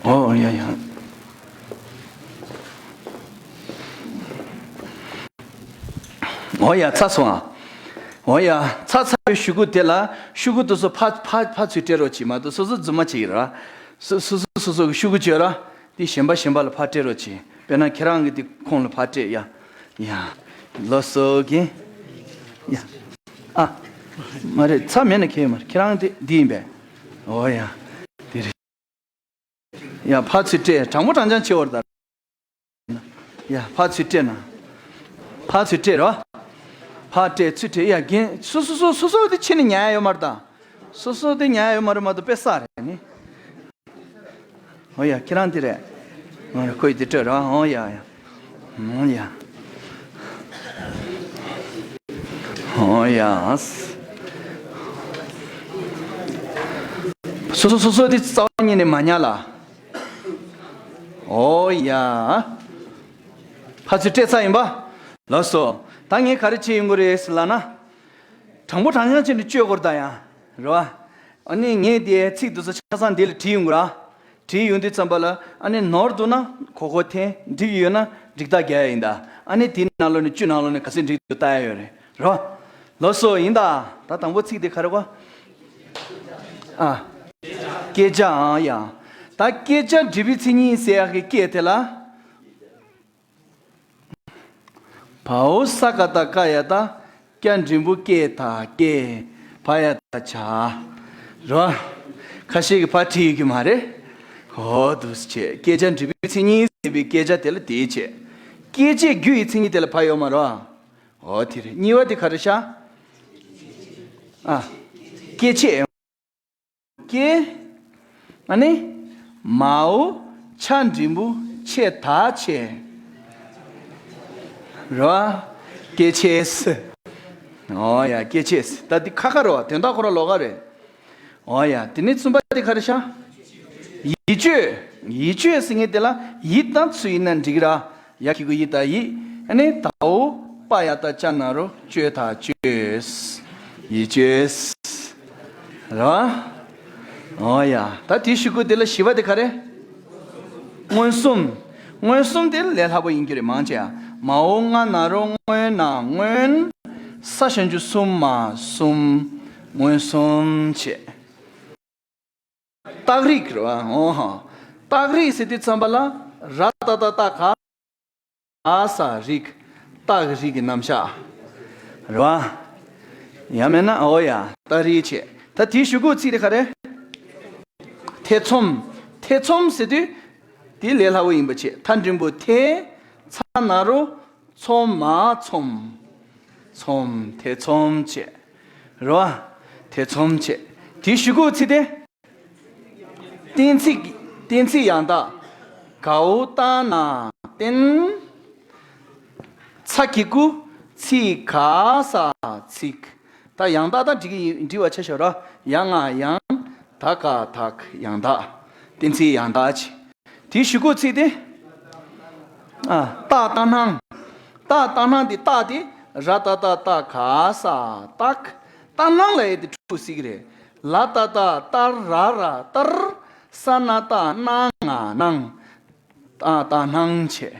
ཨོ་ཡ་ཡ། ཨོ་ཡ། ཚར་སོང་ཨ། ཨོ་ཡ། ཚར་ཚར་བའི་གཞུག་གུ་དེ་ལ་གཞུག་གུ་དེ་ཚོ་ཕར་ཕར་ཕར་ཚུར་སྤྲད་རོགས་གྱིས། མ་གཏོགས་སོ་སོ་རྫུན་མ་བྱེད་ཀྱི་རེད། སོ་སོ་སོ་སོ་གི་གཞུག་གུ་བརྗོད་ར། དེ་གཞན་པ་གཞན་པ་ལ་ཕར་སྤྲད་རོགས་གྱིས། དཔེར་ན་ཁྱེད་རང་གི་དེ་ཁོང་ལ་ཕར་སྤྲད་ཡ། ཡ། ལགས་སོ་གིན། ཡ། ཨ། མ་རེད། ཚར་མེད་ན་ཁྱེད་མ་རེད། ཁྱེད་རང་དེ་འདི་ཡིན་པས། ཨོ་ཡ། དེ་རེད། ཡ། ཕར་ཚུར་སྤྲད། དྲང་པོ་དྲང་རྐྱང་བྱེད་འོར་ད། ཡ། ཕར་ཚུར་སྤྲད་ན། ཕར་ཚུར་སྤྲད་རོ། ཕར་སྤྲད་ཚུར་སྤྲད། ཡ། རྒན། སོ་སོ་སོ་སོ་སོ་དེ་ཕྱི་ནས་ཉར་ཡ་ཡོད་མ་རེད་ད། སོ་སོ་དེ་ཉར་ཡ་ཡོད་མ་རེད་མ་གཏོགས་དཔེ་ས་རེད་ནི། ཨོ་ཡ། ཁྱེད་རང་དེ་རེད། ང་རེ་ཁོས་དེ་སྤྲོད་རོ། ཨོ་ཡ་ཡ། ཨོ་ཡ། ཨོ་ཡ། སོ་སོ་སོ་སོ་དེ་རྩ་བ་ཉིད་ནས་མ་ཉར་ལ། ཨོ་ཡ། ཕར་ཚུར་སྤྲད་ཚར་ཡིན་པ། ལགས་སོ། ད་ངས་ག་རེ་བྱེད་ཡོང་གི་རེད་ཟེར་ལབ་ན། དྲང་པོ་དྲང་རྐྱང་བྱས་ནས་བཅོས་དགོས་རེད་ད་ཡ། རེད་བ། ཨ་ནི་ངས་དེ་ཚིག་དེ་ཚོ་ཆ་ཚང་འདི་ལ་བྲིས་ཡོང་གི་ར། བྲིས་ཡོང་དུས་ཙམ་པ་ལ་ཨ་ནི་ནོར་འདུག་ན་གོ་གོ་འཐེན། འགྲིག་ཡོད་ན་འགྲིག་རྟགས་རྒྱག་ཡ་ཡིན་ད། ཨ་ནི་དེའི་ནང་ལོགས་ནས་བཅུ་ནང་ལོགས་ནས་ག་ཚོད་འགྲིག་འདུག་ལྟ་ཡ་ཡོད་རེད། རོ། ལགས་སོ། ཡིན་ད། ད་དང་པོ་ཚིག་དེ་ག་རེ་གོ། ཨ། བསྐྱེད་བྱ། ཨང་ཡ། ད་བསྐྱེད་བྱ་འབྲས་བུའི་མཚན་ཉིད་ཟེར་ཡག་གི་བསྐྱེད་དེ་ལ། བའོ་ས་ག་བཏགས་སྐ་ཡ་བཏགས་སྐྱ་འགྲེང་བུ་སྐྱེ་ད་སྐྱེ། བ་ཡ་བཏགས་བྱ། རོ། ཁ་ཤས་ཀྱིས་བ་བྲིས་ཡོད་ཀྱི་མ་རེད། ཧོ་འདུག་སེ་བྱས། བསྐྱེད་བྱ་འབྲས་བུའི་མཚན་ཉིད་ཟེར་བའི་བསྐྱེད་བྱ་དེ་ལ་དེའི་བྱས། བསྐྱེད་བྱའི་རྒྱུ་ཡི་མཚན་ཉིད་དེ་ལ་བ་ཡོད་མ་རེད། ཨོ་དེ་རེད། གཉིས་པ་དེ་ག་རེ་ཤག་ཨ། སྐྱེ་མཆེད། སྐྱེ། ཨ་ནི། མའོ་ཆ་འགྲེང་བུ་མཆེད་ད་མཆེད། རེད་བ། སྐྱེ་མཆེད། ཨོ་ཡ། སྐྱེ་མཆེད། ད་འདི་ཁ་ཁ་རེད་བ། དོན་དག་ཁོ་རང་ལོགས་ཀ་རེད། ཨོ་ཡ། དེ་ནས་གསུམ་པ་དེ་ག་རེ་ཤག་ཡིད་དཔྱོད། ཡིད་དཔྱོད་ཟེར་མཁན་དེ་ལ་ཡིད་དང་ཚུལ་ཡིན་ན་འགྲིག་ར། ཡ་གི་གུ་ཡི་ད་ཡིད། ཨ་ནི་དའོ་པ་ཡ་བཏགས་ཅ་ན་རོ་དཔྱོད་ད་དཔྱོད། ཡིད་དཔྱོད། རེད་བ། ཨོ་ཡ། ད་དེའི་གཞུག་གུ་དེ་ལ་བཞི་པ་དེ་ག་རེ། མངོན་སུམ། མངོན་སུམ་དེ་ལས་སླ་པོ་ཡིན་རྒྱུ་རེད་མང་ཆེ་བ། མའོ་ང་ན་རོ་མངོ་ན་མངོན། ས་ཞབས་ཀྱུ་སུ་མ་སུམ། མངོན་སུམ་བྱས། རྟགས་རིགས་རེད་བ། ཨོ་ཧ། རྟགས་རིགས་ཟེར་དུས་ཙམ་པ་ལ་ར་ཏ་བཏགས་རྟ་ག་ས་རིགས། རྟགས་རིགས་ཀྱི་རྣམ་གཞག་རེད་བ། ཡང་མིན་ན་ཨོ་ཡ། རྟགས་རིགས་བྱས། ད་དེའི་གཞུག་གུ་ཚིག་དེ་ག་རེ། ཐེ་ཚོམ། ཐེ་ཚོམ་ཟེར་དུས་དེ་ལས་སླ་པོ་ཡིན་པ་བྱས། ཐ་འགྲེང་བུ་ཐེ། ཚ་ན་རོ། ཚོ་མ་ཚོམ། ཚོམ། ཐེ་ཚོམ་བྱས། རེད་བ། ཐེ་ཚོམ་བྱས། དེའི་གཞུག་གུ་ཚིག་དེ། གཏན་ཚིགས། གཏན་ཚིགས་ཡང་དག་གའོ་ཏ་ན་བརྟེན། ཚ་གི་གུ་ཚི་ག་ས་ཚིག་ད་ཡང་དག་ད་འགྲིག་གི་ཡིན། འགྲིག་པ་ཆ་བཞག་ར། ཡ་ང་ཡང་། ད་ག་དག་ཡང་དག་གཏན་ཚིགས་ཡང་དག་བྱས། དེའི་གཞུག་གུ་ཚིག་དེ། ཨ། རྟགས་རྟགས་སྣང་། རྟགས་རྟགས་སྣང་དེ་རྟགས་དེ་ར་ཏ་བཏགས་རྟ་ག་ས་རྟགས། རྟགས་སྣང་ལབ་ཡས་དེ་འཁྲུག་སྲིད་ཀྱི་རེད། ལ་ཏ་བཏགས་ལྟ་ར་ར་ལྟར། ས་ན་བཏགས་སྣ་ང་སྣང་། རྟགས་རྟགས་སྣང་བྱས།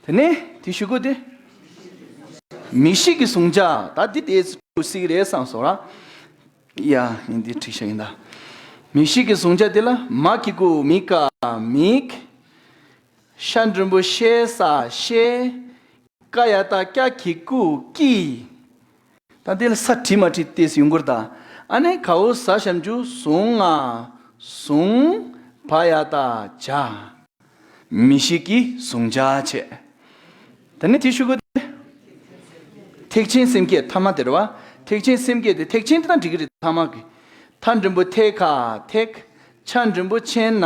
དེ་ནས་དེའི་གཞུག་གུ་དེ། མིག་ཤེས་ཀྱི་གཟུང་བྱ། ད་འདི་དེ་འཁྲུག་སྲིད་ཀྱི་རེད་བསམ་སོང་ར། ཡ། ཡིན། འདི་འགྲིག་ཤག་ཡིན་ད། མིག་ཤེས་ཀྱི་གཟུང་བྱ་དེ་ལ་མ་གི་གུ་མི་ཀ་མིག་ཤ་འགྲེང་བུ་ཤེ་ས་ཤེས། ཀ་ཡ་བཏགས་ཀྱ་གི་གུ་ཀྱིས། ད་འདི་ལ་ས་བྲིས་མ་བྲིས་ཏོག་ཙམ་ཡོང་གི་རེད་ད། ཨ་ནི་གའོ་ཟ་ཞབས་ཀྱུ་ཟུ་ང་ཟུང་། བ་ཡ་བཏགས་བྱ། མི་ཤིགས་ཀྱི་གཟུང་བྱ་བྱས། ད་ནི་དེ་ཞུ་དགོས་ཏེ། ཐེག་ཆེན་སེམས་བསྐྱེད་ཐ་མ་དེ་རེད་བ། ཐེག་ཆེན་སེམས་བསྐྱེད་དེ་ཐེག་ཆེན་དེ་དང་འགྲིག་གི་རེད། ཐ་མ་གི། ཐ་འགྲེང་བུ་ཐེ་ཁ་ཐེག་ཆ་འགྲེང་བུ་ཆེ་ན་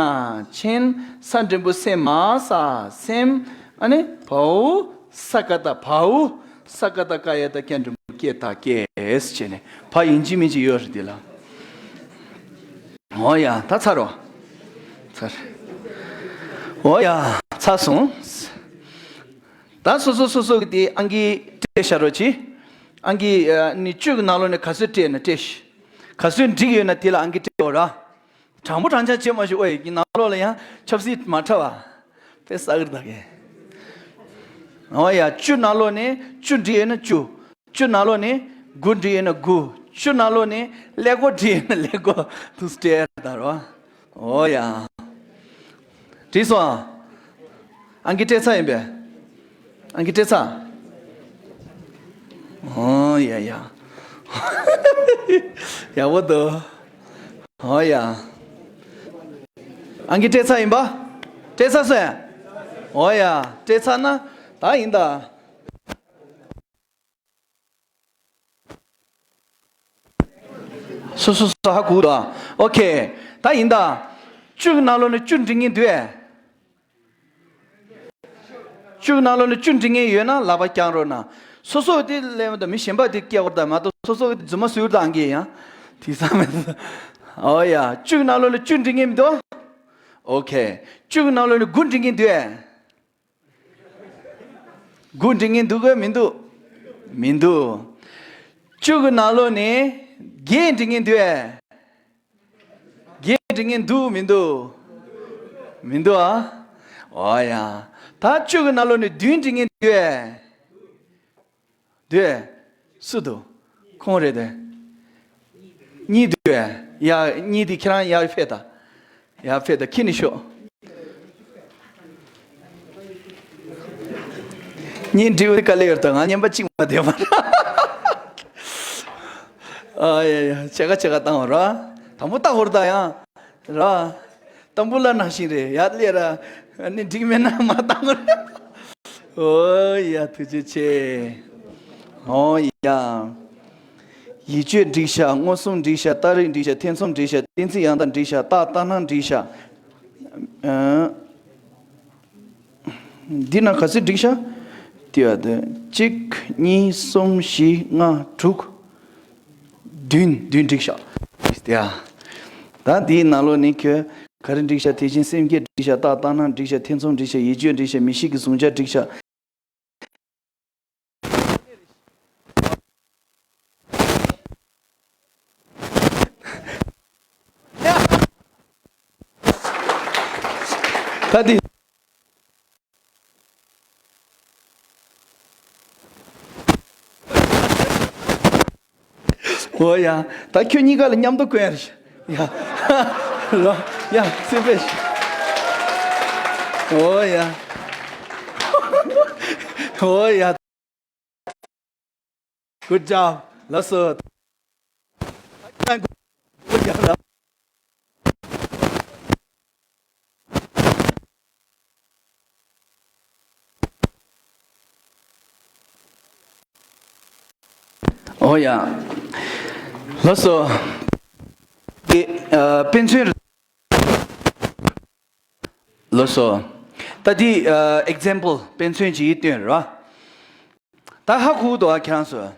ཆེན། ས་འགྲེང་བུ་སེ་མ་ས་སེམས། ཨ་ནི་བའོ་ས་ཀ་ཏ་བའོ། ས་ཀ་ཏ་ཀ་ཡ་ཏ་སྐྱ་འགྲེང་བུ་སྐྱེ་ད་སྐྱེས་བྱས་ནས་བ་ཡིན་གཅིག་མིན་གཅིག་ཡོད་རེད་དེ་ལ། འོ་ཡ་ད་ཚར་རོ། ཚར། འོ་ཡ་ཚར་སོང་། ད་སོ་སོ་སོ་སོ་གི་དེ་ཨང་ཀི་སྤྲད་བཞག་རོགས་གྱིས། ཨང་ཀི་ཨ་ནི་བཅུ་གི་ནང་ལོགས་ནས་ག་ཚོད་སྤྲད་ན་སྤྲད་ཤིག་ག་ཚོད་འགྲིག་ཡོད་ན་དེ་ལ་ཨང་ཀི་སྤྲད་འོ་ར། དྲང་པོ་དྲང་ཆ་བྱེད་མ་ཤོག་ཨོ་ཡ་གི་ནང་ལོགས་ལ་ཡང་ཆབ་སྲིད་མ་འཁྲབ་པ། དཔེ་ས་གིར་ད་གས། འོ་ཡ་བཅུ་ནང་ལོགས་ནས་བཅུ་འགྲིག་ཡོད་ན་བཅུ། བཅུ་ནང་ལོགས་ནས་དགུ་འགྲིག་ཡོད་ན་དགུ། བཅུ་ནང་ལོགས་ནས་ཀླད་ཀོར་འགྲིག་ཡོད་ན་ཀླད་ཀོར་དུ་སྤྲད་ད་རོ། འོ་ཡ། འགྲིག་སོང་ཨ། ཨང་ཀི་སྤྲད་ཚར་ཡིན་པས། ཨང་ཀི་སྤྲད་ཚར། འོ་ཡ་ཡ། ཡག་པོ་འདུག་འོ་ཡ། ཨང་ཀི་སྤྲད་ཚར་ཡིན་པ། སྤྲད་ཚར་སོང་ཡ། འོ་ཡ་སྤྲད་ཚར་ན་ད་ཡིན་ད། སོ་སོ་སོ་ཧ་གོ་འདུག་ཨ། ཨོ་ཁེ། ད་ཡིན་ད། བཅུ་གི་ནང་ལོགས་ནས་བཅུ་འགྲིག་མཁན་འདུག་ཨེ། བཅུ་གི་ནང་ལོགས་ནས་བཅུ་འགྲིག་མཁན་ཡོད་ན་ལག་པ་བརྐྱང་རོགས་གནང་། སོ་སོ་དེ་ལས་མ་གཏོགས་མི་གཞན་པ་དེ་སྐད་བར་དང་མ་གཏོགས་སོ་སོ་གི་རྫུན་མ་ཟུར་དང་གི་ཡང་། དེ་ས་མེད། ཨོ་ཡ་བཅུ་གི་ནང་ལོགས་ནས་བཅུ་འགྲིག་མཁན་མི་འདུག་ཨོ་ཁེ། བཅུ་གི་ནང་ལོགས་ནས་དགུ་འགྲིག་མཁན་འདུག་ཨེ། དགུ་འགྲིག་མཁན་འདུག་གི་མི་འདུག་མི་འདུག་བཅུ་གི་ནང་ལོགས་ནས་བརྒྱད་འགྲིག་མཁན་འདུག་ཨེ། བརྒྱད་འགྲིག་མཁན་འདུག་མི་འདུག་མི་འདུག་ཨ། འོ་ཡ། ད་བཅུ་གི་ནང་ལོགས་ནས་བདུན་འགྲིག་མཁན་འདུག་ཨེ། འདུག་ཨེ། སུ་འདུག་ཁོང་རེད་དེ། གཉིས་འདུག་ཨེ། ཡ་གཉིས་དེ་ཁྱེད་རང་ཡར་ཕེབས་དང་། ཡར་ཕེབས་དང་ཁྱེར་ནས་ཤོག་གཉིས་འགྲིག་པའི་དཀའ་ལས་ཡོད་དང་ང་རྔན་པ་གཅིག་མ་བསྡད་པ། ཨ་ཡ་ཡ་ཕྱེད་ཀ་ཕྱེད་ཀ་བཏང་བ་ར། དང་པོ་ལྟ་ཧོར་ད་ཡང་། ར། དང་པོ་ལ་ནང་བཞིན་རེད་ཡར་སླེབས་ར། ཨ་ནི་འགྲིག་མེད་ན་མ་བཏང་ར། ཨོ་ཡ་ཐུགས་རྗེ་ཆེ། ཨོ་ཡ། ཡིད་དཔྱོད་འགྲིག་ཤག་མངོན་སུམ་འགྲིག་ཤག་ཏཱ་རེ་འགྲིག་ཤག་ཐེ་ཚོམ་འགྲིག་ཤག་གཏན་ཚིགས་ཡང་དག་འགྲིག་ཤག་རྟགས་ལྟར་སྣང་འགྲིག་ཤག་ཨ། འདི་ན་ག་ཚོད་འགྲིག་ཤག་དེ་བ་དེ་གཅིག་གཉིས་གསུམ་བཞི་ལྔ་དྲུག་བདུན་བདུན་འགྲིག་ཤག་དེ་ཡ། ད་འདིའི་ནང་ལོགས་ནས་ཁྱོད་ག་རེ་འགྲིག་ཤག་དེ་བཞིན་སེམས་བསྐྱེད་འགྲིག་ཤག་རྟགས་ལྟར་སྣང་འགྲིག་ཤག་ཐེ་ཚོམ་འགྲིག་ཤག་ཡིད་དཔྱོད་འགྲིག་ཤག་མི་ཤིགས་ཀྱི་གཟུང་བྱ་འགྲིག་ཤག་ད་འདི། འོ་ཡ། ད་ཁྱོད་གཉིས་ཀ་ལ་མཉམ་དུ་གོན་ཡ་རེད། ཡ། ལོ། ཡ་སུས་པས། འོ་ཡ། འོ་ཡ། Good job. ལགས་སོ། ཨོ་ཡ། ལགས་སོ། དེ་ཨ་དཔེ་མཚོན། ལགས་སོ། ད་དེ་ཨ་example དཔེ་མཚོན་ཅིག་སྟོན་ར། ད་ཧ་གོ་འདུག་ཨ་ཁྱེད་རང་ཚོ།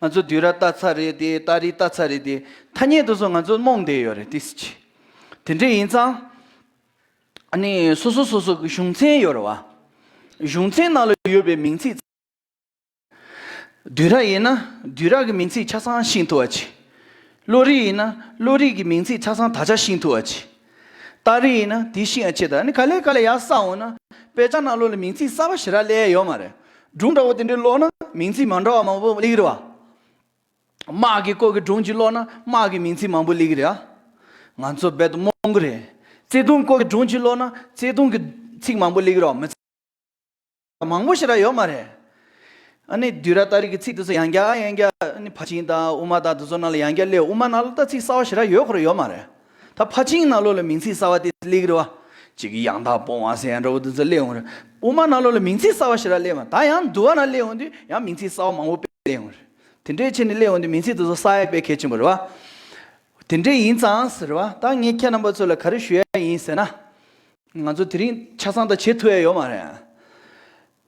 ང་ཚོ་དུས་རབས་ལྟ་ཚར་རེད་དེ་ཏཱ་རེ་ལྟ་ཚར་རེད་དེ་ཐ་སྙད་དེ་ཚོ་ང་ཚོ་རྨོངས་བསྡད་ཡོད་རེད་དེ་སི་ཅི། དེ་འདྲ་ཡིན་ཙང་། ཨ་ནི་སོ་སོ་སོ་སོ་གི་གཞུང་ཚན་ཡོད་རེད་བ། གཞུང་ཚན་ནང་ལ་ཡོད་པའི་མིང་ཚིག་དུས་རབས་ཡིན་ན་དུས་རབས་ཀྱི་མིང་ཚིག་ཆ་ཚང་ཤེས་ཐུབ་པ་བྱེད། བློ་རིག་ཡིན་ན་བློ་རིག་གི་མིང་ཚིག་ཆ་ཚང་དག་ཆ་ཤེས་ཐུབ་པ་བྱེད། ཏཱ་རེ་ཡིན་ན་དེ་ཤེས་ཡ་ཆེད་དང་ནི་ག་ལེ་ག་ལེ་ཡར་བསགས་འོང་ན་དཔེ་ཆ་ནང་ལོགས་ལ་མིང་ཚིག་གསར་པ་ཞེ་དྲག་སླེབས་ཡ་ཡོད་མ་རེད། སྒྲུང་འདྲ་བོ་དེ་འདྲ་ཀློག་ན་མིང་ཚིག་མ་འདྲ་བ་མང་པོ་སླེབས་ཀྱི་རེད་བ། དམག་གི་སྐོར་གྱི་སྒྲུང་ཅིག་ཀློག་ན་དམག་གི་མིང་ཚིག་མང་པོ་སླེབས་ཀྱི་རེད་ཨ། ང་ཚོ་རྦད་དེ་རྨོངས་ཀྱི་རེད། བརྩེ་དུང་སྐོར་གྱི་སྒྲུང་ཅིག་ཀློག་ན་བརྩེ་དུང་གི་ཚིག་མང་པོ་སླེབས་ཀྱི་རེད་བ་མི་ཚེ། མང་པོ་ཞེ་དྲག་ཡོད་མ་རེད། ཨ་ནི་དུས་རབས་ཏཱ་རེ་གི་ཚིག་དེ་ཚོ་ཡང་བསྐྱར་ཡང་བསྐྱར་ཨ་ནི་ཕར་ཕྱིན་དང་དབུ་མ་དང་དེ་ཚོ་ནང་ལ་ཡང་བསྐྱར་སླེབས། དབུ་མ་ནང་ལ་ད་ཚིག་གསར་བ་ཞེ་དྲག་ཡོད་ཁོ་རང་ཡོད་མ་རེད། ད་ཕར་ཕྱིན་ནང་ལོགས་ལ་མིང་ཚིག་གསར་བ་དེ་སླེབས་ཀྱི་རེད་བ། ཅིག་ཡང་དག་སྤོང་བ་ཟེར་ཡ་འདྲ་བོ་དེ་ཚོ་སླེབས་ཡོང་རེད། དབུ་མ་ནང་ལོགས་ལ་མིང་ཚིག་གསར་བ་ཞེ་དྲག་སླེབས་མ། ད་ཡང་འདུལ་བ་ནང་སླེབས་ཡོང་དུས་ཡང་མིང་ཚིག་གསར་བ་མང་པོ་དཔེ་སླེབས་ཡོང་རེད། དེ་འདྲའི་ཆེད་ནས་སླེབས་ཡོང་དུས་མིང་ཚིག་དེ་ཚོ་གསར་ཡ་དཔེ་གལ་ཆེན་པོ་རེད་བ། དེ་འདྲ་ཡིན་ཙང་ཟེར་བ། ད་ངས་ཁྱེད་རྣམ་པ་ཚོ་ལ་ག་རེ་ཞུ་ཡ་ཡིན་ཟེར་ན། ང་ཚོ་དེ་རིང་ཆ་ཚང་ད་བྱེད་ཐུབ་ཡ་ཡོད་མ་རེད།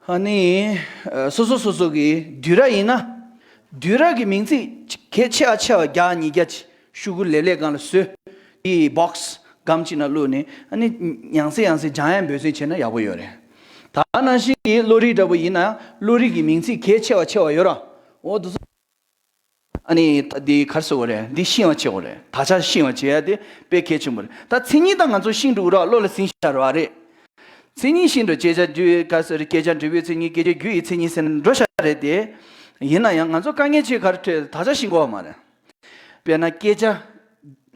ཨ་ནི། ཨ། སོ་སོ་སོ་སོ་གི་བསྡུས་གྲྭ་ཡིན་ན། བསྡུས་གྲྭ་གི་མིང་ཚིག་གལ་ཆེ་བ་ཆེ་བ་བརྒྱ་ཉིས་བརྒྱ་ཅིག་ཤོག་གུ་ལེབ་ལེབ་སྒང་ལ་བཟོས། དེའི་བོག་སི་སྒམ་གཅིག་ནང་བླུགས་ནས། ཨ་ནི་ཡང་སེ་ཡང་སེ་སྦྱང་ཡ་འབད་བརྩོན་བྱས་ན་ཡག་པོ་ཡོད་རེད། ད་ནང་བཞིན་གྱི་བློ་རིག་འདྲ་པོ་ཡིན་ན་བློ་རིག་གི་མིང་ཚིག་གལ་ཆེ་བ་ཆེ་བ་ཡོད་ར། འོ་དེ་ཚོ། ཨ་ནི་ད་འདི་ག་རེ་ཟེར་དགོས་རེད། འདི་ཤེས་པ་བྱེད་དགོས་རེད། དག་ཆ་ཤེས་པ་བྱེད་ཡ་དེ་དཔེ་གལ་ཆེན་པོ་རེད། ད་མཚན་ཉིད་ད་ང་ཚོ་ཤེས་འགྲོ་གི་ར། བློ་ལ་ཟིན་བཞག་ར་བ་རེད། མཚན་ཉིད་ཤེས་འགྲོ། བྱེད་བྱ་རྒྱུ་ཡི་ག་ཟེར། སྐད་ཆ་འབྲས་བུའི་མཚན་ཉིད། སྐད་ཆ་རྒྱུ་ཡི་མཚན་ཉིད་ཟེར་ནས་འགྲོ་བཞག་རེད་དེ། ཡིན་ན་ཡང་ང་ཚོ་དཀའ་ངལ་ཆེ་ག་རེ་འཕྲད། དག་ཆ་ཤེས་དགོས་པ་མ་རེད། དཔེར་ན་སྐད་ཆ།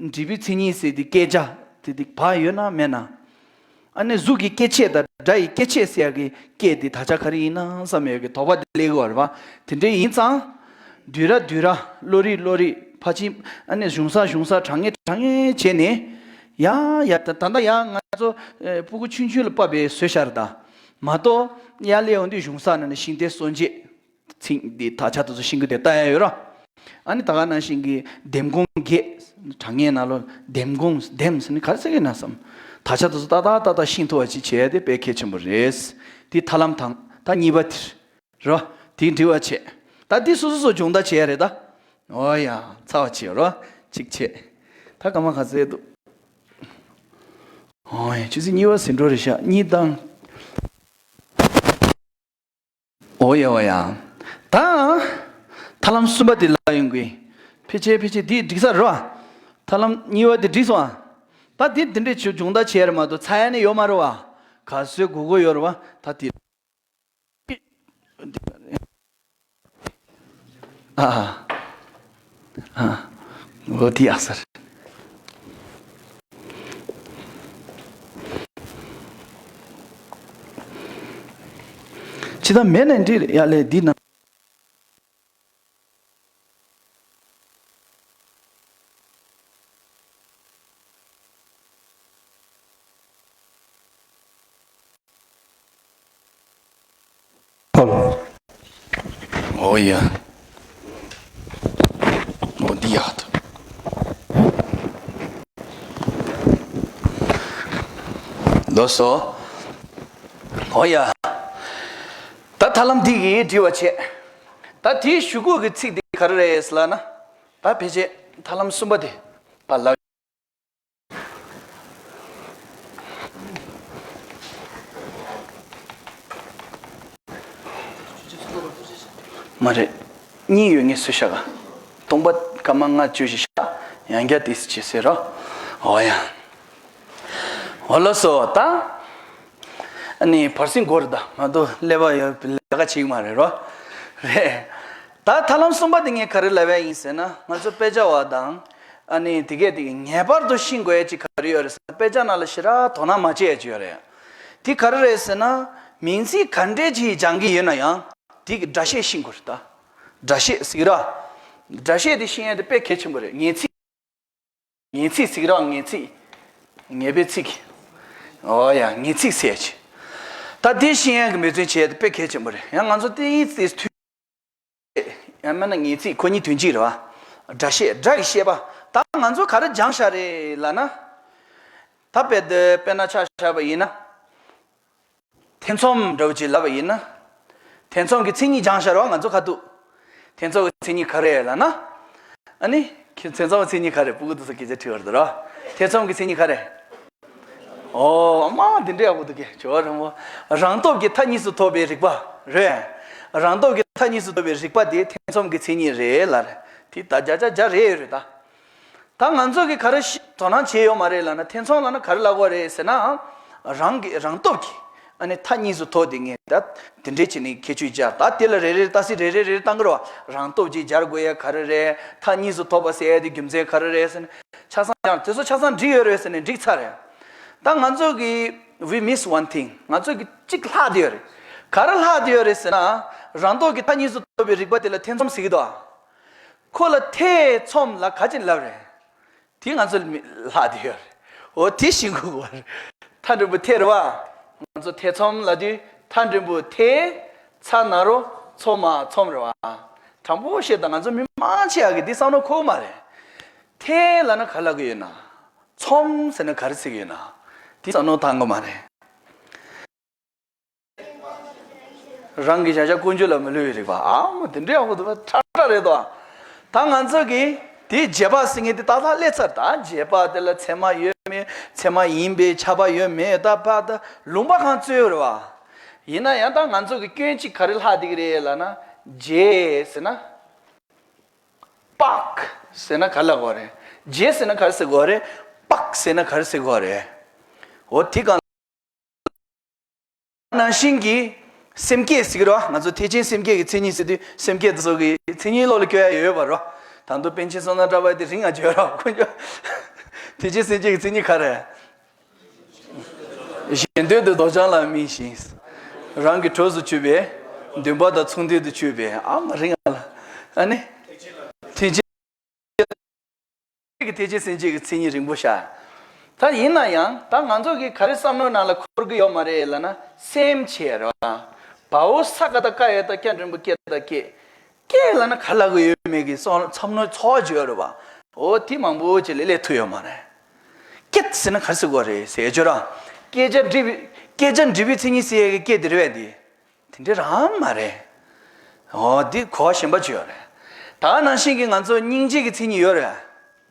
འབྲས་བུའི་མཚན་ཉིད་ཟེར་དེ་སྐད་ཆ་དེ་དེ་བག་ཡོད་ན་མེད་ན། ཨ་ནི་གཟུགས་ཀྱི་སྐྱེ་མཆེད་དང་སྒྲ་ཡི་སྐྱེ་མཆེད་ཟེར་ཡ་གི་སྐད་དེ་དག་ཆ་ག་རེ་ཡིན་ན་བསམ་ཡ་གི་དོགས་པ་དེ་སླེབས་ཀྱི་ཡོད་རེད་པ། དེ་འདྲ་ཡིན་ཙང་། བསྡུས་གྲྭ་བསྡུས་གྲྭ། བློ་རིག་བློ་རིག་ཕར་ཕྱིན། ཨ་ནི་གཞུང་ས་གཞུང་ས། དྲང་ངེས་དྲང་ངེས་བྱས་ནས། ཡ་ཡ། ད་ད་ལྟ་ཡ་ང་ཚོ་ཨེ་སྤུ་གུ་ཆུང་ཆུང་ལ་བབས་པའི་བཟོས་བཞག་རེད་ད། མ་གཏོགས་ཡར་སླེབས་ཡོང་དུས་གཞུང་ས་ནང་ནས་ཤིང་རྟའི་སྲོལ་འབྱེད། ཚིག་འདི་དག་ཆ་དེ་ཚོ་ཤེས་ཀྱི་དེ་ལྟ་ཡ་ཡོད་ར། ཨ་ནི་ད་ག་ནང་བཞིན་གྱི་ལྡེམ་སྒོང་བརྒྱད། དྲང་ངེས་ནང་ལོགས་ལྡེམ་སྒོང་ལྡེམ་ཟེར་ནི་ག་རེ་ཟེར་གི་ན་བསམ། དག་ཆ་དེ་ཚོ་ཏག་ཏག་ཏག་ཏག་ཤེས་ཐུབ་པ་ཅིག་བྱེད་ཡ་དེ་དཔེ་གལ་ཆེན་པོ་རེད། དེ་ཐབས་ལམ་དང་ད་གཉིས་པ་དེ་རེད་བ། དེ་འབྲི་བ་བྱེད། ད་འདི་སོ་སོ་སོ་སྦྱོང་བརྡར་བྱེད་ཡ་རེད་ད། འོ་ཡ། ཚར་བ་བྱེད་རོ། གཅིག་བྱེད། ད་སྐར་མ་ག་ཚོད་འདུག་འོ་ཡ། ཆུ་ཚོད་གཉིས་པ་ཟིན་འགྲོ་རེད་ཤག་གཉིས་དང་། འོ་ཡ་འོ་ཡ། ད། ཐབས་ལམ་གསུམ་པ་དེ་ལ་ཡོང་གི། ཕལ་ཆེར་ཕལ་ཆེར་དེ་འགྲིག་ས་རེད་བ། ཐབས་ལམ་གཉིས་པ་དེ་འགྲིག་སོང་ཨ། ད་དེ་དེ་འདྲས་ཆུ་སྦྱོང་བརྡར་བྱས་རེད་མ་གཏོགས་ཚ་ཡ་ནི་ཡོད་མ་རེད་བ། ག་ཚོད་དགོས་དགོས་ཡོད་རེད་བ། ད་དེ། ཨ། ཨ། འོ་དེ་ཡག་ས་རེད། ཅི་ད་མེད་ནས་འདྲི་ཡ་ལས་འདི་ན། ཨོ་ཡ། ཨོ་འདི་ཡག་ཏུ། ལགས་སོ། ཨོ་ཡ། ད་ཐབས་ལམ་འདི་གིས་འབྲི་བ་བྱེད། ད་དེའི་གཞུག་གུ་གི་ཚིག་འདི་ག་རེ་རེད་ཟེར་ལབ་ན། ད་ཕལ་ཆེར་ཐབས་ལམ་གསུམ་པ་དེ་ཕར་ལབ། མ་རེད། གཉིས་ཡོད་ངེས་སུ་བཞག་ག་སྟོང་པ་སྐར་མ་ལྔ་བཅུ་ཞིག་བཞག་ཡང་བསྐྱར་ཏིས་བྱེད་ཟེར་རོ། འོ་ཡ། འོ་ལགས་སོ་ད། ཨ་ནི་བར་སེང་འགོར་ད་མ་གཏོགས་ཀླད་པ་ཡོད་ལས་ཀ་བྱེད་ཀྱི་མ་རེད་རོ། རེད། ད་ཐབས་ལམ་གསུམ་པ་དེ་ངས་ག་རེ་ལབ་ཡ་ཡིན་ཟེར་ན། ང་ཚོ་དཔེ་ཆ་བ་དང་། ཨ་ནི་དེ་གས་དེ་གས་ངེས་པར་དུ་ཤེས་དགོས་ཡ་ཅིག་ག་རེ་ཡོད་རེད་ཟེར་ན། དཔེ་ཆ་ནང་ལ་ཞེ་དྲག་དོ་སྣང་མ་བྱེད་ཡ་ཅིག་ཡོད་རེད། དེ་ག་རེ་རེད་ཟེར་ན། མིང་ཚིག་ག་འདྲས་ཅིག་སྦྱང་གི་ཡོད་ན་ཡང་། དེ་གི་སྒྲ་བཤད་ཤེས་དགོས་རེད་ད། སྒྲ་བཤད་ཟེར་གི་ར། སྒྲ་བཤད་དེ་ཤེས་ཡ་དེ་དཔེ་གལ་ཆེན་པོ་རེད། ངེས་ཚིག་ངེས་ཚིག་ཟེར་གི་ར། ངེས་ཚིག་ངེས་པའི་ཚིག་ཨོ་ཡ། ངེས་ཚིག་ཟེར་ཡ་ཅིག་ད་དེ་ཤེས་ཡ་གི་འབད་བརྩོན་བྱེད་ཡ་དེ་དཔེ་གལ་ཆེན་པོ་རེད། ཡང་ང་ཚོ་དེ་ཡིན་ཚེ་དུས། ཡང་མིན་ན་ངེས་ཚིག་ཁོ་གཉིས་དོན་གཅིག་རེད་བ། སྒྲ་བཤད། སྒྲ་གི་བཤད་པ། ད་ང་ཚོ་ག་རེ་སྦྱངས་བཞག་རེད་ལབ་ན། ད་དཔེ་དེ་དཔེར་ན་ཆ་བཞག་པ་ཡིན་ན། ཐེ་ཚོམ་འདྲ་བོ་ཅིག་ལབ་པ་ཡིན་ན། ཐེ་ཚོམ་གྱི་མཚན་ཉིད་སྦྱངས་བཞག་རེད་བ། ང་ཚོ་ཁ་ཐུག་ཐེ་ཚོམ་གྱི་མཚན་ཉིད་ག་རེ་ལབ་ན། ཨ་ནི། ཁྱེད་ཐེ་ཚོམ་གྱི་མཚན་ཉིད་ག་རེ། སྤུ་གུ་དེ་ཚོ་སྐད་ཆ་དྲི་བར་འདུག་ར། ཐེ་ཚོམ་གྱི་མཚན་ཉིད་ག་རེ། ཨོ། ཨ་མ་འདི་འདྲ་ཡག་པོ་འདུག་གས། ཇོ་བོ་རིན་པོ། རང་སྟོབས་ཀྱིས་མཐའ་གཉིས་སུ་ཐོབ་པའི་རིག་པ་རེད། རང་སྟོབས་ཀྱིས་མཐའ་གཉིས་སུ་ཐོབ་པའི་རིག་པ་དེ་ཐེ་ཚོམ་གྱི་མཚན་ཉིད་རེད་ལབ་རེད། དེ་ད་བརྒྱ་ཆ་བརྒྱ་རེད་ཡོད་རེད་ད། ད་ང་ཚོ་གིས་ག་རེ་ཤི་དོ་སྣང་བྱས་ཡོད་མ་རེད་ལབ་ན། ཐེ་ཚོམ་ལབ་ན་ག་རེ་ལབ་དགོས་རེད་ཟེར་ན། རང་གི་རང་སྟོབས་ཀྱིས་ཨ་ནི་མཐའ་གཉིས་སུ་ཐོབ་དེ་ངས་ད་དེ་འདྲས་བྱས་ནས་ཁྱད་ཆོས་སྦྱར། ད་དེ་ལ་རེ་རེ་ལྟ་སྲིད་རེ་རེ་རེ་རེ་བཏང་གི་རེད་བ། རང་སྟོབས་ཀྱིས་སྦྱར་དགོས་ཡ་ག་རེ་རེད། མཐའ་གཉིས་སུ་ཐོབ་པ་ཟེར་ཡ་དེ་རྒྱུ་མཚན་ག་རེ་རེད་ཟེར་ནས་ཆ་ཚང་སྦྱར། དེ་ཚོ་ཆ་ཚང་འགྲིག་ཡོད་རེད་ཟེར་ནས་འགྲིག་ཚར་རེད། ད་ང་ཚོ་གིས་we miss one thing. ང་ཚོ་གིས་གཅིག་ལྷག་བསྡད་ཡོད་རེད། ག་རེ་ལྷག་བསྡད་ཡོད་རེད་ཟེར་ན། རང་སྟོབས་ཀྱིས་མཐའ་གཉིས་སུ་ཐོབ་པའི་རིག་པ་དེ་ལ་ཐེ་ཚོམ་ཟེར་གྱི་འདུག་ཨ། ཁོ་ལ་ཐེ་ཚོམ་ལབ་ག་ཅི་ལབ་རེད། དེ་ང་ཚོ་ལ་མི་ལྷག་བསྡད་ཡོད་རེད། འོ་དེ་ཤེས་དགོས་པ་རེད། མཐའ་འགྲེང་བུ་ཐེ་རེད་བ། ང་ཚོ་ཐེ་ཚོམ་ལབ་དུས་མཐའ་འགྲེང་བུ་ཐེ། ཚ་ན་རོ་ཚོ་མ་ཚོམ་རེད་བ། དྲང་པོ་བཤད་དང་ང་ཚོ་མི་མང་ཆེ་བ་གིས་འདི་བསམ་བློ་འཁོར་མ་རེད། ཐེ་ལབ་ན་ག་ལབ་གི་ཡོད་ན། ཚོམ་ཟེར་ན་ག་རེ་ཟེར་གི་ཡོད་ན། འདི་བསམ་བློ་བཏང་གི་མ་རེད། རང་གི་བྱ་བྱ་ཀུན་སྤྱོད་ལ་མི་བསླུ་བའི་རིག་པ། ཨ་མ་དེ་འདྲའི་ཡག་པོ་འདུག་པ། ཁྲ་ཁྲ་རེད་དོ། ད་ང་ཚོ་གིས་དེའི་རྗེས་དཔག་ཟེར་མཁན་དེ་ཏག་ཏག་སླེབས་ཚར། ད་རྗེས་དཔག་དེ་ལ་ཚད་མ་ཡོད་མེད། ཚད་མ་ཡིན་པའི་ཁྱབ་པ་ཡོད་མེད། ད་ཕ་ད་ལུང་པ་གང་རྩོད་ཡོད་རེད་བ། ཡིན་ན་ཡང་ད་ང་ཚོ་གི་སྐྱོན་གཅིག་ག་རེ་ལྷག་བསྡད་ཀྱི་རེད་ལབ་ན། རྗེས་ཟེར་ན། དཔག་ཟེར་ན་ག་ལབ་དགོས་རེད། རྗེས་ཟེར་ན་ག་རེ་ཟེར་དགོས་རེད། དཔག་ཟེར་ན་ག་རེ་ཟེར་དགོས་རེད། འོ་དེ་གང་། ནང་བཞིན་གྱི་སེམས་བསྐྱེད་ཟེར་གྱི་རེད་བ། ང་ཚོ་ཐེག་ཆེན་སེམས་བསྐྱེད་ཀྱི་མཚན་ཉིད་ཟེར་དུས་སེམས་བསྐྱེད་དེ་ཚོ་གི་མཚན་ཉིད་ཀློག་ལ་སྐྱོར་ཡ་ཡོད་པ་རེད་བ། ད་དུང་པཎ་ཆེན་བསོད་ནམས་གྲགས་པ་དེ་རིང་ང་བརྗོད་རོགས་དཀོན་མཆོག་ཐེག་ཆེན་སེམས་བསྐྱེད་ཀྱི་མཚན་ཉིད་ག་རེ། གཞན་དོན་དུ་འདོད་ཆགས་ལ་དམིགས་ཤིང་། རང་གི་གྲོགས་སུ་གྱུར་པའི། འདུན་པ་དང་མཚུངས་ལྡན་དུ་གྱུར་པའི། ཨ་མ་རིང་ལ། ཨ་ནི། ཐེག་ཆེན། ཐེག་ཆེན་སེམས་བསྐྱེད་ཀྱི་མཚན་ཉིད་རིང་པོ་ཤར། ད་ཡིན་ན་ཡང་ད་ང་ཚོ་གི་ག་རེ་བསམ་བློའི་ནང་ལ་འཁོར་གི་ཡོད་མ་རེད་ལབ་ན། སེམས་བསྐྱེད་རེད་བ། བའོ་ས་ག་བཏགས་སྐ་ཡ་བཏགས་སྐྱ་འགྲེང་བུ་སྐྱེ་བཏགས་སྐྱེད། སྐྱེད་ལབ་ན་ག་ལབ་གི་ཡོད་མེད་ཀྱི་བསམ་བློའི་ཚོགས་ཅིག་ཡོད་རེད་བ། འོ་དེ་མང་པོ་ཅིག་ལས་སླེབས་ཐུབ་ཡོད་མ་རེད། སྐྱེད་ཟེར་ན་ག་རེ་ཟེར་དགོས་རེད་ཟེར་ཡ་ཅིག་ཡོད་རེད་བ། བསྐྱེད་བྱ་འབྲས་བུ། བསྐྱེད་བྱ་འབྲས་བུའི་མཚན་ཉིད་ཟེར་ཡ་གི་སྐྱེད་དེ་རེད་བས་དེ། དེ་འདྲ་རང་མ་རེད། འོ་འདི་གོ་བ་གཞན་པ་ཅིག་ཡོད་རེད། ད་ནང་བཞིན་གྱི་ང་ཚོ་སྙིང་རྗེ་གི་མཚན་ཉིད་ཡོད་རེད།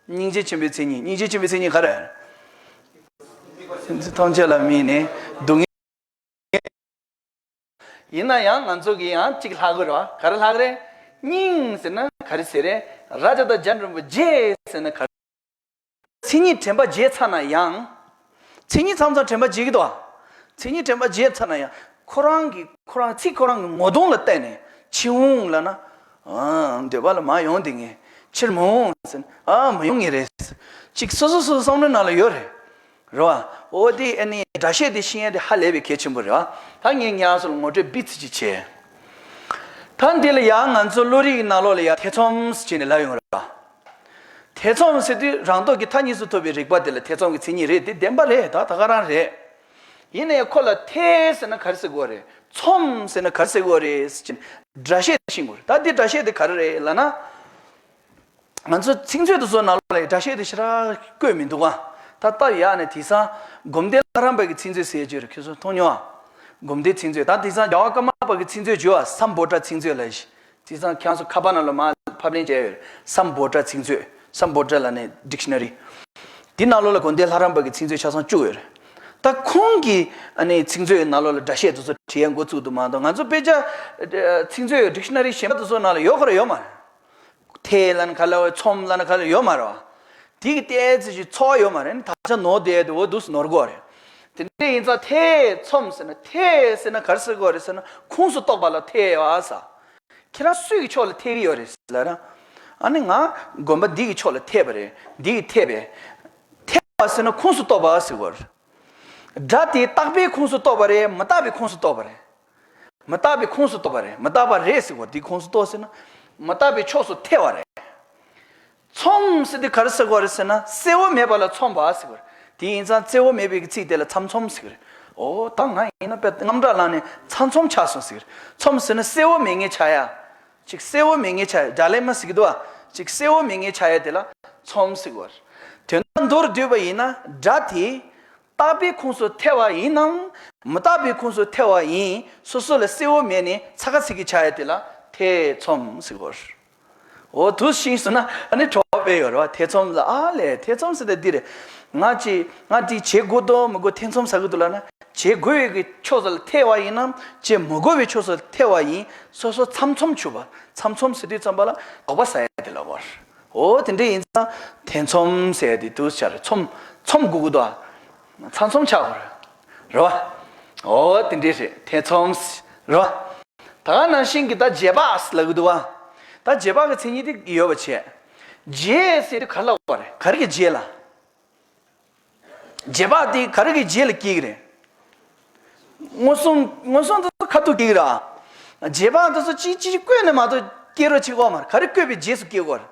སྙིང་རྗེ་ཆེན་པོའི་མཚན་ཉིད། སྙིང་རྗེ་ཆེན་པོའི་མཚན་ཉིད་ག་རེ། སེམས་ཅན་ཐམས་ཅད་ལ་དམིགས་ནས་སྡུག་བསྔལ། ཡིན་ན་ཡང་ང་ཚོ་གི་ཡང་གཅིག་ལྷག་གི་རེད་བ། ག་རེ་ལྷག་རེད། སྙིང་ཟེར་ན་ག་རེ་ཟེར་རེད། ར་ཅ་བཏགས་རྒྱ་འགྲེང་བུ་རྗེས་ཟེར་ན་ག་རེ། མཚན་ཉིད་དྲན་པ་བརྗེད་ཚར་ན་ཡང་། མཚན་ཉིད་མཚམས་མཚམས་དྲན་པ་བརྗེད་ཀྱི་འདུག་མཚན་ཉིད་དྲན་པ་བརྗེད་ཚར་ན་ཡང་ཁོ་རང་གི་ཁོ་རང་ཚིག་ཁོ་རང་གི་ངོ་གདོང་ལ་བལྟས་ནས་ཕྱིར་འོང་ལབ་ན། ཨ། འདོད་པ་ལ་མ་ཡོང་དེ་ངས་ཕྱིར་མི་འོང་ཟེར་ན། ཨ། མི་ཡོང་ངེས་རེད། ཅིག་སོ་སོ་སོ་སོ་བསམ་བློའི་ནང་ལ་ཡོད་རེད། རེད་བ། འོ་དེ་ཨ་ནི་སྒྲ་བཤད་དེ་ཤེས་ཡ་དེ་ཧ་ལས་པའི་གལ་ཆེན་པོ་རེད་བ། ད་ངས་ཉག་སོ་ལ་ངོ་སྤྲོད་སྦི་ཙི་ཅིག་བྱས། ད་འདི་ལ་ཡང་ང་ཚོ་བློ་རིག་གི་ནང་ལོགས་ལ་ཡང་ཐེ་ཚོམ་ཟེར་བྱས་ནས་ལབ་ཡོང་རེད་བ། ཐེ་ཚོམ་ཟེར་དུས་རང་ལྡོག་གི་མཐའ་གཉིས་སུ་ཐུག་པའི་རིག་པ་དེ་ལ་ཐེ་ཚོམ་གྱི་མཚན་ཉིད་རེད། དེ་བདེན་པ་རེད། ད་ད་ག་རང་རེད། ཡིན་ནའི་ཁོ་ལ་ཐེ་ཟེར་ན་ག་རེ་ཟེར་དགོས་རེད། ཚོམ་ཟེར་ན་ག་རེ་ཟེར་དགོས་རེད་ཟེར་གྱིན་སྒྲ་བཤད་དེ་ཤེས་དགོས་རེད། ད་འདི་སྒྲ་བཤད་དེ་ག་རེ་རེད་ལབ་ན། ང་ཚོ་ཚིག་མཛོད་དེ་ཚོ་ནང་ལོགས་ལ་སྒྲ་བཤད་དེ་ཞེ་དྲག་བཀོད་མི་འདུག་ག་ད་ལྟ་ཡག་ནས་དེང་སང་སྒོམ་བཟླས་ལྷ་རམས་པ་གི་ཚིག་མཛོད་ཟེར་ཡ་ཅིག་ཡོད་རེད། ཁྱེད་ཚོ་མཐོང་མྱོང་ཨ། སྒོམ་བཟླས་ཚིག་མཛོད། ད་དེང་སང་རྒྱལ་བ་ཀརྨ་པ་གི་ཚིག་མཛོད་བརྗོད་ཨ། སམ་བྷོ་ཊ་ཚིག་མཛོད་ལབ་ཡ་ཞིག་དེང་སང་ཁྱེད་ཚོ་ཁ་པར་ནང་ལ་མར་ཕབ་ལེན་བྱས་ཡོད་རེད། སམ་བྷོ་ཊ་ཚིག་མཛོད། སམ་བྷོ་ཊ་ལབ་ནས་ཌིག་ཤ་ན་རི། དེ་ནང་ལོགས་ལ་སྒོམ་བཟླས་ལྷ་རམས་པ་གི་ཚིག་མཛོད་ཆ་ཚང་བཅུག་ཡོད་རེད། ད་ཁོང་གི་ཨ་ནི་ཚིག་མཛོད་ནང་ལོགས་ལ་སྒྲ་བཤད་དེ་ཚོ་བྲིས་ཡ་འགོ་བཙུགས་འདུག་མ་གཏོགས། ང་ཚོ་དཔེ་ཆ་ཚིག་མཛོད་ཌིག་ཤ་ན་རི་གཞན་པ་དེ་ཚོ་ནང་ལ་ཡོད་ཁོ་ར་ཡོད་མ་རེད། ཐེ་ལབ་ན་ག་ལབ་རེད། ཚོམ་ལབ་ན་ག་ལབ་ཡོད་མ་རེད་བ། དེ་གི་ཏོག་ཙམ་ཞིག་ཚོར་ཡོད་མ་རེད། ད་ཆ་ནོར་བསྡད་དེ་འོ་འདུག་སེ་ནོར་གོ་རེད། དེ་འདྲ་ཡིན་ཙང་ཐེ་ཚོམ་ཟེར་ན། ཐེ་ཟེར་ན་ག་རེ་ཟེར་དགོས་རེད་ཟེར་ན། ཁུངས་སུ་གཏོགས་པ་ལ་ཐེ་བ་ཟེར། ཁྱེད་རང་སུ་གི་ཕྱོགས་ལ་ཐེ་གི་ཡོད་རེད་ལབ་ན། ཨ་ནི་ང་དགོན་པ་འདི་གི་ཕྱོགས་ལ་ཐེ་བ་རེད། འདི་གི་ཐེ་བས། ཐེ་བ་ཟེར་ན་ཁུངས་སུ་གཏོགས་པ་ཟེར་དགོས་རེད། སྒྲ་དེ་རྟག་པའི་ཁུངས་སུ་གཏོགས་པ་རེད། མི་རྟག་པའི་ཁུངས་སུ་གཏོགས་པ་རེད། མི་རྟག་པའི་ཁུངས་སུ་གཏོགས་པ་རེད། མི་རྟག་པ་རེད་ཟེར་དགོས་རེད། དེའི་ཁུངས་སུ་གཏོགས་ཟེར་ན། མི་རྟག་པའི་ཕྱོགས་སུ་ཐེ་བ་རེད། ཚོམ་ཟེར་དུས་ག་རེ་ཟེར་དགོས་རེད་ཟེར་ན། གསལ་བོ་མེད་པ་ལ་ཚོམ་པ་ཟེར་དགོས་རེད། དེ་ཡིན་ཙང་གསལ་བོ་མེད་པའི་ཚིག་དེ་ལ་ཚམ་ཚོམ་ཟེར་གི་རེད། འོ་ད་ང་ཡིན་ན་དཔེ་དངངས་སྐྲག་ལངས་ནས་ཚམ་ཚོམ་ཆགས་སོང་ཟེར་གི་རེད། ཚོམ་ཟེར་ན་གསལ་བོ་མེད་མཁན་ཆགས་ཡ། ཅིག་གསལ་བོ་མེད་མཁན་ཆགས་ཡ། སྒྲ་ལས་མ་ཟེར་གི་འདུག་བ། ཅིག་གསལ་བོ་མེད་མཁན་ཆགས་ཡ་དེ་ལ་ཚོམ་ཟེར་གི་རེད། དོན་དག་མདོར་བསྡུས་པ་ཡིན་ན་སྒྲ་དེ། རྟག་པའི་ཁུངས་སུ་ཐེ་བ་ཡིན་ནམ། མི་རྟག་པའི་ཁུངས་སུ་ཐེ་བ་ཡིན། སོ་སོ་ལ་གསལ་བོ་མེད་ནས་ཚ་ག་ཚིག་གི་ཆགས་ཡ་དེ་ལ་ཐེ་ཚོམ་ཟེར་གོ། འོ་དེ་ཤེས་སོང་ན་ཨ་ནི་གྲོགས་པོ་དཔེ་ཡོད་རེད་བ། ཐེ་ཚོམ་ལ་ཨ་ལས་ཐེ་ཚོམ་ཟེར་ཏེ་འདི་རེད། ང་ཅི་ང་འདི་བྱེད་དགོས་འདུག་མི་དགོས་ཐེ་ཚོམ་ཟ་གི་འདུག་ལབ་ན། བྱེད་དགོས་པའི་གི་ཕྱོགས་སུ་ལ་ཐེ་བ་ཡིན་ནམ། བྱེད་མི་དགོས་པའི་ཕྱོགས་སུ་ཐེ་བ་ཡིན། སོ་སོ་ཚམ་ཚོམ་བྱུག་པ། ཚམ་ཚོམ་ཟེར་དུས་ཙམ་པ་ལ་དོགས་པ་ཟ་ཡ་དེ་ལ་གོ། འོ་དེ་འདྲ་ཡིན་ཙང་ཐེ་ཚོམ་ཟེར་དེ་དུས་ཆར་ཚོམ་ཚོམ་དགོས་ཀྱི་འདུག་ཚམ་ཚོམ་ཆགས་དགོས་རེད་བ། འོ་དེ་འདྲ་རེད། ཐེ་ཚོམ་རེད་བ། ད་ག་ནང་བཞིན་གྱི་ད་རྗེས་དཔག་ལབ་ཀྱི་འདུག་བ། ད་རྗེས་དཔག་གི་མཚན་ཉིད་དེ་ཡོད་པ་བྱས། རྗེས་ཟེར་དུས་ག་རེ་ལབ་པ་རེད། ག་རེ་གི་རྗེས་ལ། རྗེས་དཔག་དེ་ག་རེ་གི་རྗེས་ལ་སྐྱེ་གི་རེད། མངོན་སུམ་མངོན་སུམ་དུ་ཁ་ཐུག་སྐྱེ་གི་རེད། རྗེས་དཔག་དེ་ཚོ་ཅི་ཅི་བཀོད་ནས་མ་གཏོགས་སྐྱེ་རོགས་བྱེད་ཀྱི་ཡོད་མ་རེད། ག་རེ་བཀོད་པའི་རྗེས་སུ་སྐྱེ་གི་ཡོད་རེད།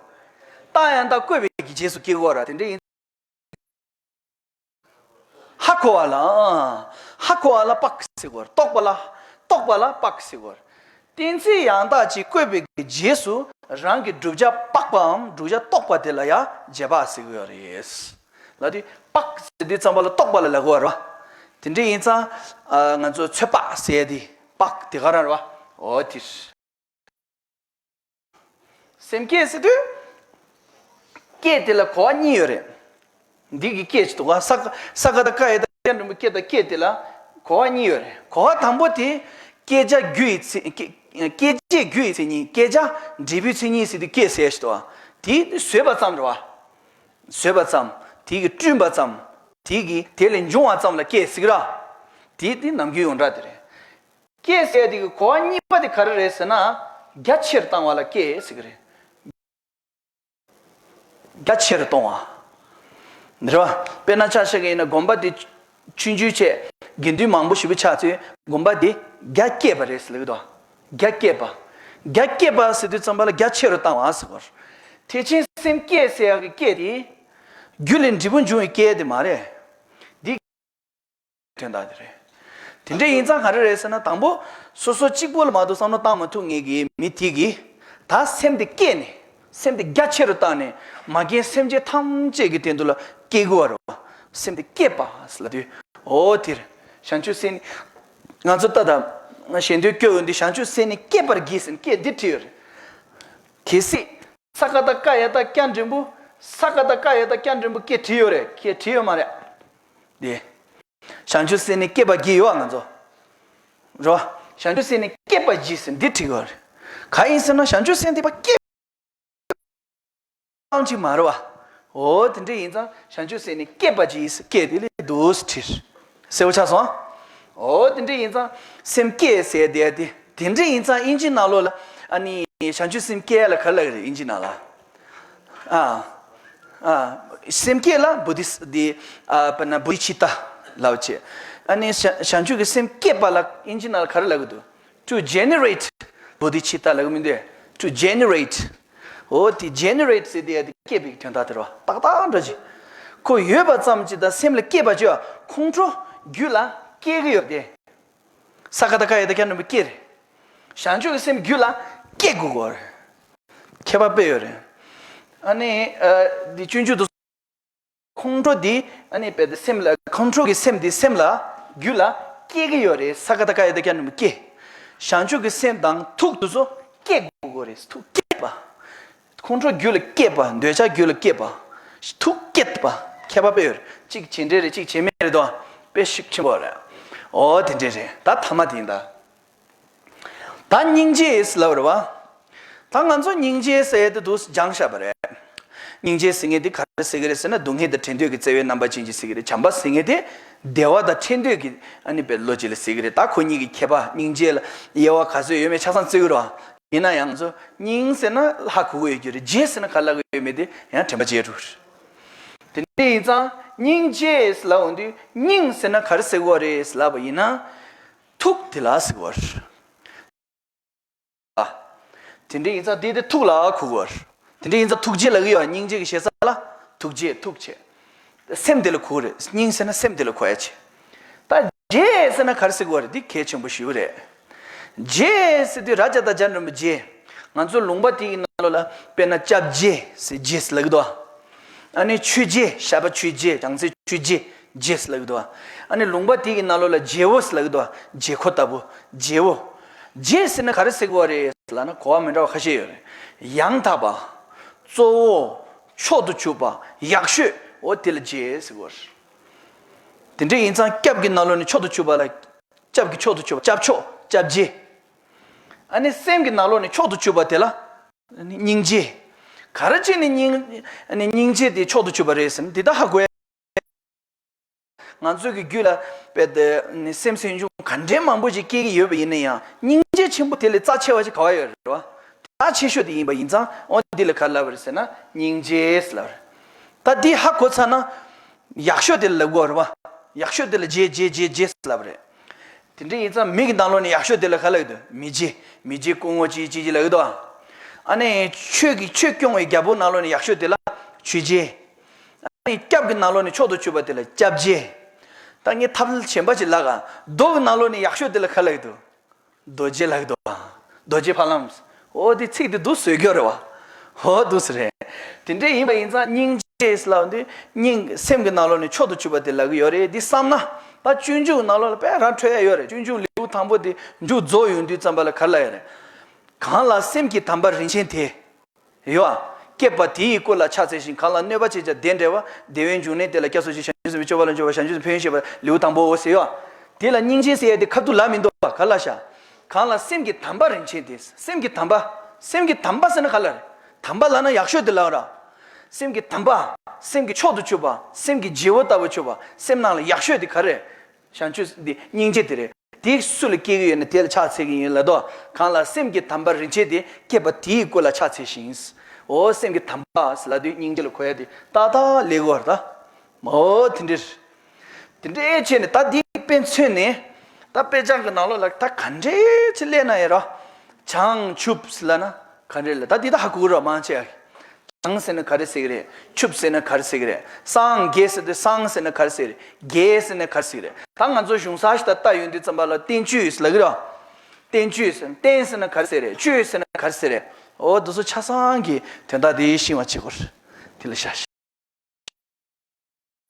རྟགས་ཡང་དག་བཀོད་པའི་རྗེས་སུ་སྐྱེ་གི་ཡོད་རེད། དེ་འདྲ་ཡིན། ཧ་གོ་བ་ལ། ཧ་གོ་བ་ལ་དཔག་ཟེར་གོ། རྟོགས་པ་ལ། རྟོགས་པ་ལ་དཔག་ཟེར་གོ། གཏན་ཚིགས་ཡང་དག་ཅིག་བཀོད་པའི་རྗེས་སུ་རང་གི་བསྒྲུབ་བྱ་དཔག་པའམ་བསྒྲུབ་བྱ་རྟོགས་པ་དེ་ལ་ཡང་རྗེས་དཔག་ཟེར་གོ་རེད། ལ་དེ་དཔག་ཟེར་དུས་ཙམ་པ་ལ་རྟོགས་པ་ལ་ལབ་དགོས་པ་རེད་བ། དེ་འདྲ་ཡིན་ཙང་། ཨ། ང་ཚོ་ཚོད་དཔག་ཟེར་དེ་དཔག་དེ་ག་རང་རེད་བ། འོ་དེ་རེད། སེམས་བསྐྱེད་ཟེར་དུས། བསྐྱེད་དེ་ལ་གོ་བ་གཉིས་ཡོད་རེད། འདི་གི་བསྐྱེད་ཅིག་འདུག་ག་ས་ས་ཀ་བཏགས་སྐ་ཡ་བཏགས་སྐྱ་འགྲེང་བུ་བསྐྱེད་དང་བསྐྱེད་དེ་ལ་གོ་བ་གཉིས་ཡོད་རེད། གོ་བ་དང་པོ་དེ། བསྐྱེད་བྱ་རྒྱུ་ཡི་མཚན། བསྐྱེད་བྱའི་རྒྱུ་ཡི་མཚན་ཉིད། བསྐྱེད་བྱ་འབྲས་བུའི་མཚན་ཉིད་ཟེར་དུས་བསྐྱེད་ཟེར་ཞིག་འདུག་ག་དེ་བཟོས་པ་ཙམ་རེད་བ། བཟོས་པ་ཙམ། དེ་གི་བསྐྲུན་པ་ཙམ། དེ་གི་དེ་ལས་འབྱུང་བ་ཙམ་ལ་བསྐྱེད་ཟེར་གི་ར། དེ་དེ་ནམ་རྒྱུན་ཡོངས་གྲགས་དེ་རེད། བསྐྱེད་ཟེར་དེ་གི་གོ་བ་གཉིས་པ་དེ་ག་རེ་རེད་ཟེར་ན། རྒྱ་ཆེར་བཏང་བ་ལ་བསྐྱེད་ཟེར་གི་རེད། རྒྱ་ཆེར་གཏོང་བ། རེད་བ། དཔེར་ན་ཆ་བཞག་གི་ཡིན་ན་དགོན་པ་དེ་ཆུང་ཆུང་བྱས། དགེ་འདུན་མང་པོ་ཞེ་པོ་ཆགས་ཚེ་དགོན་པ་དེ་རྒྱ་བསྐྱེད་པ་རེད་ཟེར་ལབ་ཀྱི་འདུག་རྒྱ་བསྐྱེད་པ། རྒྱ་བསྐྱེད་པ་ཟེར་དུས་ཙམ་པ་ལ་རྒྱ་ཆེ་རུ་བཏང་བ་ཟེར་བ། ཐེག་ཆེན་སེམས་བསྐྱེད་ཟེར་ཡག་གི་བསྐྱེད་དེ། རྒྱུ་ལས་འབྲས་བུ་འབྱུང་བའི་བསྐྱེད་དེ་མ་རེད། འདི། དོན་དག་དེ་རེད། དེ་འདྲ་ཡིན་ཙང་ག་རེ་རེད་ཟེར་ན། དང་པོ་སོ་སོ་གཅིག་པོ་ལ་མ་གཏོགས་བསམ་བློ་བཏང་མ་ཐུབ་མཁན་གྱི་མི་དེ་གིས་ད་སེམས་དེ་བསྐྱེད་ནས། སེམས་དེ་རྒྱ་ཆེ་རུ་བཏང་ནས་མ་རྒན་སེམས་ཅན་ཐམས་ཅད་ཀྱི་དོན་དུ་ལ་བསྐྱེད་དགོས་པ་རེད་བ། སེམས་དེ་བསྐྱེད་པ་ཟེར་ལབ་དུས། འོ་དེ་རེད། བྱང་ཆུབ་སེམས་ནི། ང་ཚོ་ལྟ་དང་། ཞེ་འདོད་སྐྱེ་འོས་འདི་བྱང་ཆུབ་སེམས་ནི་བསྐྱེད་པར་བགྱི་ཟེར་ནས་བསྐྱེད་འདི་བྲིས་ཡོད་རེད། གལ་སྲིད། ས་ཀ་བཏགས་སྐ་ཡ་བཏགས་སྐྱ་འགྲེང་བུ། ས་ཀ་བཏགས་སྐ་ཡ་བཏགས་སྐྱ་འགྲེང་བུ་བསྐྱེད་བྲིས་ཡོད་རེད། བསྐྱེད་བྲིས་ཡོད་མ་རེད། དེ། བྱང་ཆུབ་སེམས་ནི་བསྐྱེད་པར་བགྱི་ཡོད་ང་ཚོ། རོ། བྱང་ཆུབ་སེམས་ནི་བསྐྱེད་པར་བགྱི་ཟེར་འདི་བྲིས་ཡོད་རེད། གང་ཡིན་ཟེར་ན་བྱང་ཆུབ་སེམས་དེ་བ་བསྐྱེད། ཙམ་གཅིག་མ་རེད་བ། འོ་དེ་འདྲ་ཡིན་ཙང་བྱང་ཆུབ་སེམས་ནི་བསྐྱེད་པར་བགྱི་ཟེར། བསྐྱེད་དེ་ལས་འདུག་ཟེར་བྲིས། གསལ་པོ་ཆགས་སོང་། འོ་དེ་འདྲ་ཡིན་ཙང་སེམས་བསྐྱེད་ཟེར་དེ་དེ། དེ་འདྲ་ཡིན་ཙང་དབྱིན་ཇི་ནང་ལོགས་ལ། ཨ་ནི་བྱང་ཆུབ་སེམས་བསྐྱེད་ཡ་ལ་ག་རེ་ལབ་ཀྱི་རེད་དབྱིན་ཇི་ནང་ལ། ཨ། ཨ། སེམས་བསྐྱེད་ལ་བོ་དྷི་ས། དེ། ཨ། དཔེར་ན་བོ་དྷི་ཙིཏྟ་ལབ་བྱས། ཨ་ནི་བྱ་བྱང་ཆུབ་ཀྱི་སེམས་བསྐྱེད་པ་ལ་དབྱིན་ཇི་ནང་ལ་ག་རེ་ལབ་ཀྱི་འདུག To generate བོ་དྷི་ཙིཏྟ་ལབ་ཀྱི་མི་འདུག To generate འོ་དེ་generate ཟེར་དེ་ཡ་དེ་བསྐྱེད་པའི་དོན་དག་དེ་རེད་བ། ཏག་ཏག་འདྲ་ཅིག་ཁོ་ཡོད་པ་ཙམ་གྱིས་ད་སེམས་ལ་བསྐྱེད་པ་བྱས་པ་ཁོང་ཁྲོ་རྒྱུད་ལ་སྐྱེ་གི་ཡོད་དེ། ས་ཀ་བཏགས་སྐ་ཡ་བཏགས་སྐྱ་འགྲེང་བུ་བསྐྱེད་རེད། བྱང་ཆུབ་ཀྱི་སེམས་རྒྱུད་ལ་སྐྱེ་དགོས་གོ་རེད། ཁྱད་པར་དཔེ་ཡོད་རེད། ཨ་ནི། ཨ། འདི་སྤྱོད་འཇུག་ཏུ། ཁོང་ཁྲོ་འདི། ཨ་ནི་དཔེ་དེ་སེམས་ལ། ཁོང་ཁྲོ་གི་སེམས་འདི་སེམས་ལ། རྒྱུད་ལ་སྐྱེ་གི་ཡོད་རེད། ས་ཀ་བཏགས་སྐ་ཡ་བཏགས་སྐྱ་འགྲེང་བུ་སྐྱེ། བྱང་ཆུབ་ཀྱི་སེམས་དང་ཐུག་དུས་སུ་སྐྱེ་དགོས་གོ་རེད། ཐུག་སྐྱེད་པ། ཁོང་ཁྲོ་རྒྱུད་ལ་སྐྱེས་པ། འདོད་ཆགས་རྒྱུད་ལ་སྐྱེས་པ། ཐུག་སྐྱེད་པ། ཁྱད་པར་དཔེ་ཡོད་རེད། གཅིག་བྱེད་འབྲེལ་རེད། གཅིག་བྱེད་མེད་རེད་དོ། དཔེ་ཤུགས་ཆེན་པོ་རེད། འོ་དེ་འདྲས་རེད། ད་ཐ་མ་དེ་ཡིན་ད། ད་སྙིང་རྗེ་ཟེར་ལབ་རེད་བ། ད་ང་ཚོ་སྙིང་རྗེ་ཟེར་དེ་འདུག་སྦྱངས་བཞག་པ་རེད། སྙིང་རྗེ་ཟེར་མཁན་དེ་ག་རེ་ཟེར་གི་རེད་ཟེར་ན། སྡུག་བསྔལ་དང་བྲལ་འདོད་ཀྱི་བརྩེ་བའི་རྣམ་པ་ཅན་གྱིས་ཟེར་གི་རེད། བྱམས་པ་ཟེར་མཁན་དེ་བདེ་བ་དང་ཕྲད་འདོད་ཀྱི། ཨ་ནི་དཔེ་བློ་ཅིག་ལ་ཟེར་གི་རེད། ད་ཁོ་གཉིས་ཀྱི་ཁྱད་པར། སྙིང་རྗེ་ལ་དབྱེ་བ་ག་ཚོད་ཡོད་མེད་ཆ་ཚང་བརྩི་གི་རེད་བ། ཡིན་ན་ཡང་ཚོ་སྙིང་ཟེར་ན་ཧ་གོ་གི་ཡོད་རྒྱུ་རེད། རྗེ་ཟེར་ན་ག་ལབ་གི་ཡོད་མེད་དེ་ཡང་དྲན་པ་བརྗེད་འགྲོ་གི་རེད། དེ་འདྲ་ཡིན་ཙང་སྙིང་རྗེ་ཟེར་ལབ་འོང་དུས་སྙིང་ཟེར་ན་ག་རེ་ཟེར་གི་ཡོད་རེད་ཟེར་ལབ་པ་ཡིན་ན། ཐུགས་དེ་ལ་ཟེར་གི་ཡོད་རེད། ཨ། དེ་འདྲ་ཡིན་ཙང་དེ་དེ་ཐུགས་ལ་གོ་གི་ཡོད་རེད། དེ་འདྲ་ཡིན་ཙང་ཐུགས་རྗེ་ལབ་གི་ཡོད། སྙིང་རྗེ་གི་ཞེ་ས་ལ་ཐུགས་རྗེ་ཐུགས་བྱས། སེམས་དེ་ལ་གོ་གི་རེད། སྙིང་ཟེར་ན་སེམས་དེ་ལ་གོ་ཡ་བྱས། ད་རྗེ་ཟེར་ན་ག་རེ་ཟེར་གི་ཡོད་རེད། འདི་གལ་ཆེན་པོ་ཞེ་པོ་རེད། རྗེ་ཟེར་དུས་ར་ཇ་བཏགས་རྗ་འགྲེང་བུ་རྗེ། ང་ཚོ་ལུང་པ་དེ་གི་ནང་ལོགས་ལ་དཔེར་ན་སྐྱབས་རྗེ་ཟེར་རྗེ་ཟེར་ལབ་ཀྱི་འདུག་ཨ་ནི་ཆོས་རྗེ། བཤད་པ་ཆོས་རྗེ། བྱང་རྩེ་ཆོས་རྗེ། རྗེ་ཟེར་ལབ་ཀྱི་འདུག་ཨ་ནི་ལུང་པ་དེ་གི་ནང་ལོགས་ལ་རྗེ་བོ་ཟེར་ལབ་ཀྱི་འདུག་རྗེ་ཁོ་ལྟ་བུ། རྗེ་བོ། རྗེ་ཟེར་ན་ག་རེ་ཟེར་གི་ཡོད་རེད་ལབ་ན་གོ་བ་མི་འདྲ་བ་ཁ་ཤས་ཡོད་རེད། ཡང་དག་པ། གཙོ་བོ། མཆོག་ཏུ་གྱུར་པ། ཡག་ཤོས། འོ་དེ་ལ་རྗེ་ཟེར་གི་ཡོད་རེད། དེ་འདྲ་ཡིན་ཙང་སྐྱབས་ཀྱི་ནང་ལོགས་ནས་མཆོག་ཏུ་གྱུར་པ་ལ། སྐྱབས་ཀྱི་མཆོག་ཏུ་གྱུར་པ་སྐྱབས་མཆོག་སྐྱབས་རྗེ། ཨ་ནི་སེམས་ཀྱི་ནང་ལོགས་ནས་མཆོག་ཏུ་གྱུར་པ་དེ་ལ། ཨ་ནི་སྙིང་རྗེ། ག་རེ་བྱས་ནས་སྙིང་། ཨ་ནི་སྙིང་རྗེ་དེ་མཆོག་ཏུ་གྱུར་པ་རེད་ཟེར་ན་འདི་ལྟར་ཧ་གོ་ཡ། ང་ཚོ་གི་རྒྱུད་ལ་དཔེ་དེ་ནི་སེམས་སེམས་བྱུང་ག་འདྲའི་མང་པོ་ཞིག་སྐྱེ་གི་ཡོད་པ་ཡིན་ན་ཡང་སྙིང་རྗེ་ཆེན་པོ་དེ་ལས་རྩ་ཆེ་བ་ཞིག་ག་བ་ཡོད་རེད་བ། རྩ་ཆེ་ཤོས་དེ་ཡིན་པ་ཡིན་ཙང་འོ་འདི་ལ་ག་རེ་ལབ་པ་རེད་ཟེར་ན་སྙིང་རྗེ་ཟེར་ལབ་རེད། ད་འདི་ཧ་གོ་ཚར་ན། ཡག་ཤོས་དེ་ལ་ལབ་དགོས་རེད་བ། ཡག་ཤོས་དེ་ལ་རྗེ་རྗེ་རྗེ་རྗེ་ཟེར་ལབ་རེད། དེ་འདྲ་ཡིན་ཙང་མི་གི་ནང་ལོགས་ནས་ཡག་ཤོས་དེ་ལ་ག་ལབ་ཀྱི་འདུག་མི་རྗེ། མི་རྗེ་སྐུ་ངོ་ཅི་ཅི་ཅི་ལབ་ཀྱི་འདུག་ཨ་ནི་ཆོས་ཀྱི་ཆོས་སྐྱོང་བའི་རྒྱལ་པོ་ནང་ལོགས་ནས་ཡག་ཤོས་དེ་ལ་ཆོས་རྗེ། ཨ་ནི་སྐྱབས་ཀྱི་ནང་ལོགས་ནས་མཆོག་ཏུ་གྱུར་པ་དེ་ལ་སྐྱབས་རྗེ། ད་ངས་ཐབས་གཞན་པ་ཅིག་ལབ་ག། མདོ་གི་ནང་ལོགས་ནས་ཡག་ཤོས་དེ་ལ་ག་ལབ་ཀྱི་འདུག། རྡོ་རྗེ་ལབ་ཀྱི་འདུག་བ། རྡོ་རྗེ་ཕ་ལམ། འོ་དེ་ཚིག་དེ་འདུག་བཟོས་ཀྱི་ཡོད་རེད་བ། འོ་འདུག་སེ་རེད། དེ་འདྲ་ཡིན་པ་ཡིན་ཙང་སྙིང་རྗེ་ཟེར་ལབ་དུས་སྙིང་སེམས་ཀྱི་ནང་ལོགས་ནས་མཆོག་ཏུ་གྱུར་པ་དེ་ལབ་ཀྱི་ཡོད་རེད། འདི་བསམ་ན་ད་སྤྱོད་འཇུག་གི་ནང་ལོགས་ལ་དཔེ་ར་འཕྲོད་ཡ་ཡོད་རེད། སྤྱོད་འཇུག་ལེའུ་དང་པོ་དེ་མཇུག་རྫོགས་ཡོང་དུས་ཙམ་པ་ལ་ག་རེ་ལབ་ཡོད་རེད། གང་ལ་སེམས་ཀྱི་དམ་པ་རིན་ཆེན་དེ། ཡོད། བསྐྱེད་པ་དེ་ཡི་སྐུ་ལ་ཕྱག་འཚལ་ཞིང་། གང་ལ་གནོད་པ་བྱེད་ཀྱང་བདེ་འབྲེལ་བ། བདེ་བའི་འབྱུང་གནས་དེ་ལ་སྐྱབས་སུ་མཆི། བྱང་ཆུབ་སེམས་དཔའི་སྤྱོད་པ་ལ་འཇུག་པ། བྱང་ཆུབ་སེམས་དཔའི་ཡོན་བཤད་པ་ལེའུ་དང་པོའོ་ཟེར་ཡོད། དེ་ལ་སྙིང་རྗེ་ཟེར་ཡ་དེ་ཁ་ཐུག་ལབ་མི་འདུག་པ། ག་ལབ་ཤག། གང་ལ་སེམས་ཀྱི་དམ་པ་རིན་ཆེན་དེ། སེམས་ཀྱི་དམ་པ། སེམས་ཀྱི་དམ་པ་ཟེར་ན་ག་ལ་རེད། དམ་པ་ལབ་ན་ཡག་ཤོས་དེ་ལབ་ར། སེམས་ཀྱི་དམ་པ། སེམས་ཀྱི་མཆོག་ཏུ་གྱུར་པ། སེམས་ཀྱི་རྗེ་བོ་ལྟ་བུ་གྱུར་པ། སེམས་ནང་ལ་ཡག་ཤོས་དེ་ག་རེད། བྱང་ཆུབ་འདི་སྙིང་རྗེ་དེ་རེད། དེ་སུ་ལ་སྐྱེ་གི་ཡོད་ན་དེ་ལ་ཕྱག་འཚལ་གི་ཡིན་ལབ་དོ། གང་ལ་སེམས་ཀྱི་དམ་པ་རིན་ཆེན་དེ། བསྐྱེད་པ་དེ་ཡི་སྐུ་ལ་ཕྱག་འཚལ་ཞིང་། འོ་སེམས་ཀྱི་དམ་པ་ལབ་དུས་སྙིང་རྗེ་ལ་གོ་ཡ་དེ་ཏག་ཏག་ལེགས་པར་ད། འོ་དེ་འདྲ་རེད། དེ་འདྲ་བྱས་ནས་ད་འདི་དཔེ་མཚོན་ནས་ད་དཔེ་བྱང་གི་ནང་ལོགས་ལ་ད་ག་འདྲ་ཅིག་སླེབས་ན་ཡ་ར། བྱང་ཆུབ་ལབ་ན་ག་འདྲ་ལ་ད་འདི་ད་ཧ་གོ་གི་ར་མང་ཆེ་བ། བྱང་ཟེར་ན་ག་རེ་ཟེར་གི་རེད། ཆུབ་ཟེར་ན་ག་རེ་ཟེར་གི་རེད། སངས་རྒྱས་ཟེར་དུས་སངས་ཟེར་ན་ག་རེ་ཟེར་གི་རེད། རྒྱས་ཟེར་ན་ག་རེ་ཟེར་གི་རེད། ད་ང་ཚོ་གཞུང་ས་ཞིག་ད་ལྟ་ཡོང་དུས་ཙམ་པ་ལ་བསྟན་བཅོས་ལབ་གི་རེད། བསྟན་བཅོས་ཟེར་བསྟན་ཟེར་ན་ག་རེ་ཟེར་རེད། བཅོས་ཟེར་ན་ག་རེ་ཟེར་རེད། འོ་འདི་ཚོ་ཆ་ཚང་གི་དོན་དག་དེ་ཤེས་པ་བྱེད་དགོས་རེད། དེ་ལ་བཞག་ཤིག།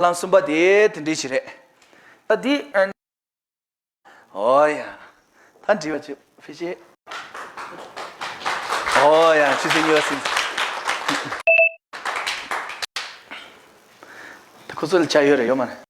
ལམ་གསུམ་པ་དེ་དེ་འདྲ་ཞིག་རེད། ད་འདི་ཨ། ཨོ་ཡ། ད་འདྲི་བ་བྱེད་ཕི་ཤེ། ཨོ་ཡ་ཆུ་ཚོད་གཉིས་པ་ཟིན། ད་ཁོ་ཚོ་ལ་ཆ་ཡོད་རེད་ཡོད་མ་རེད།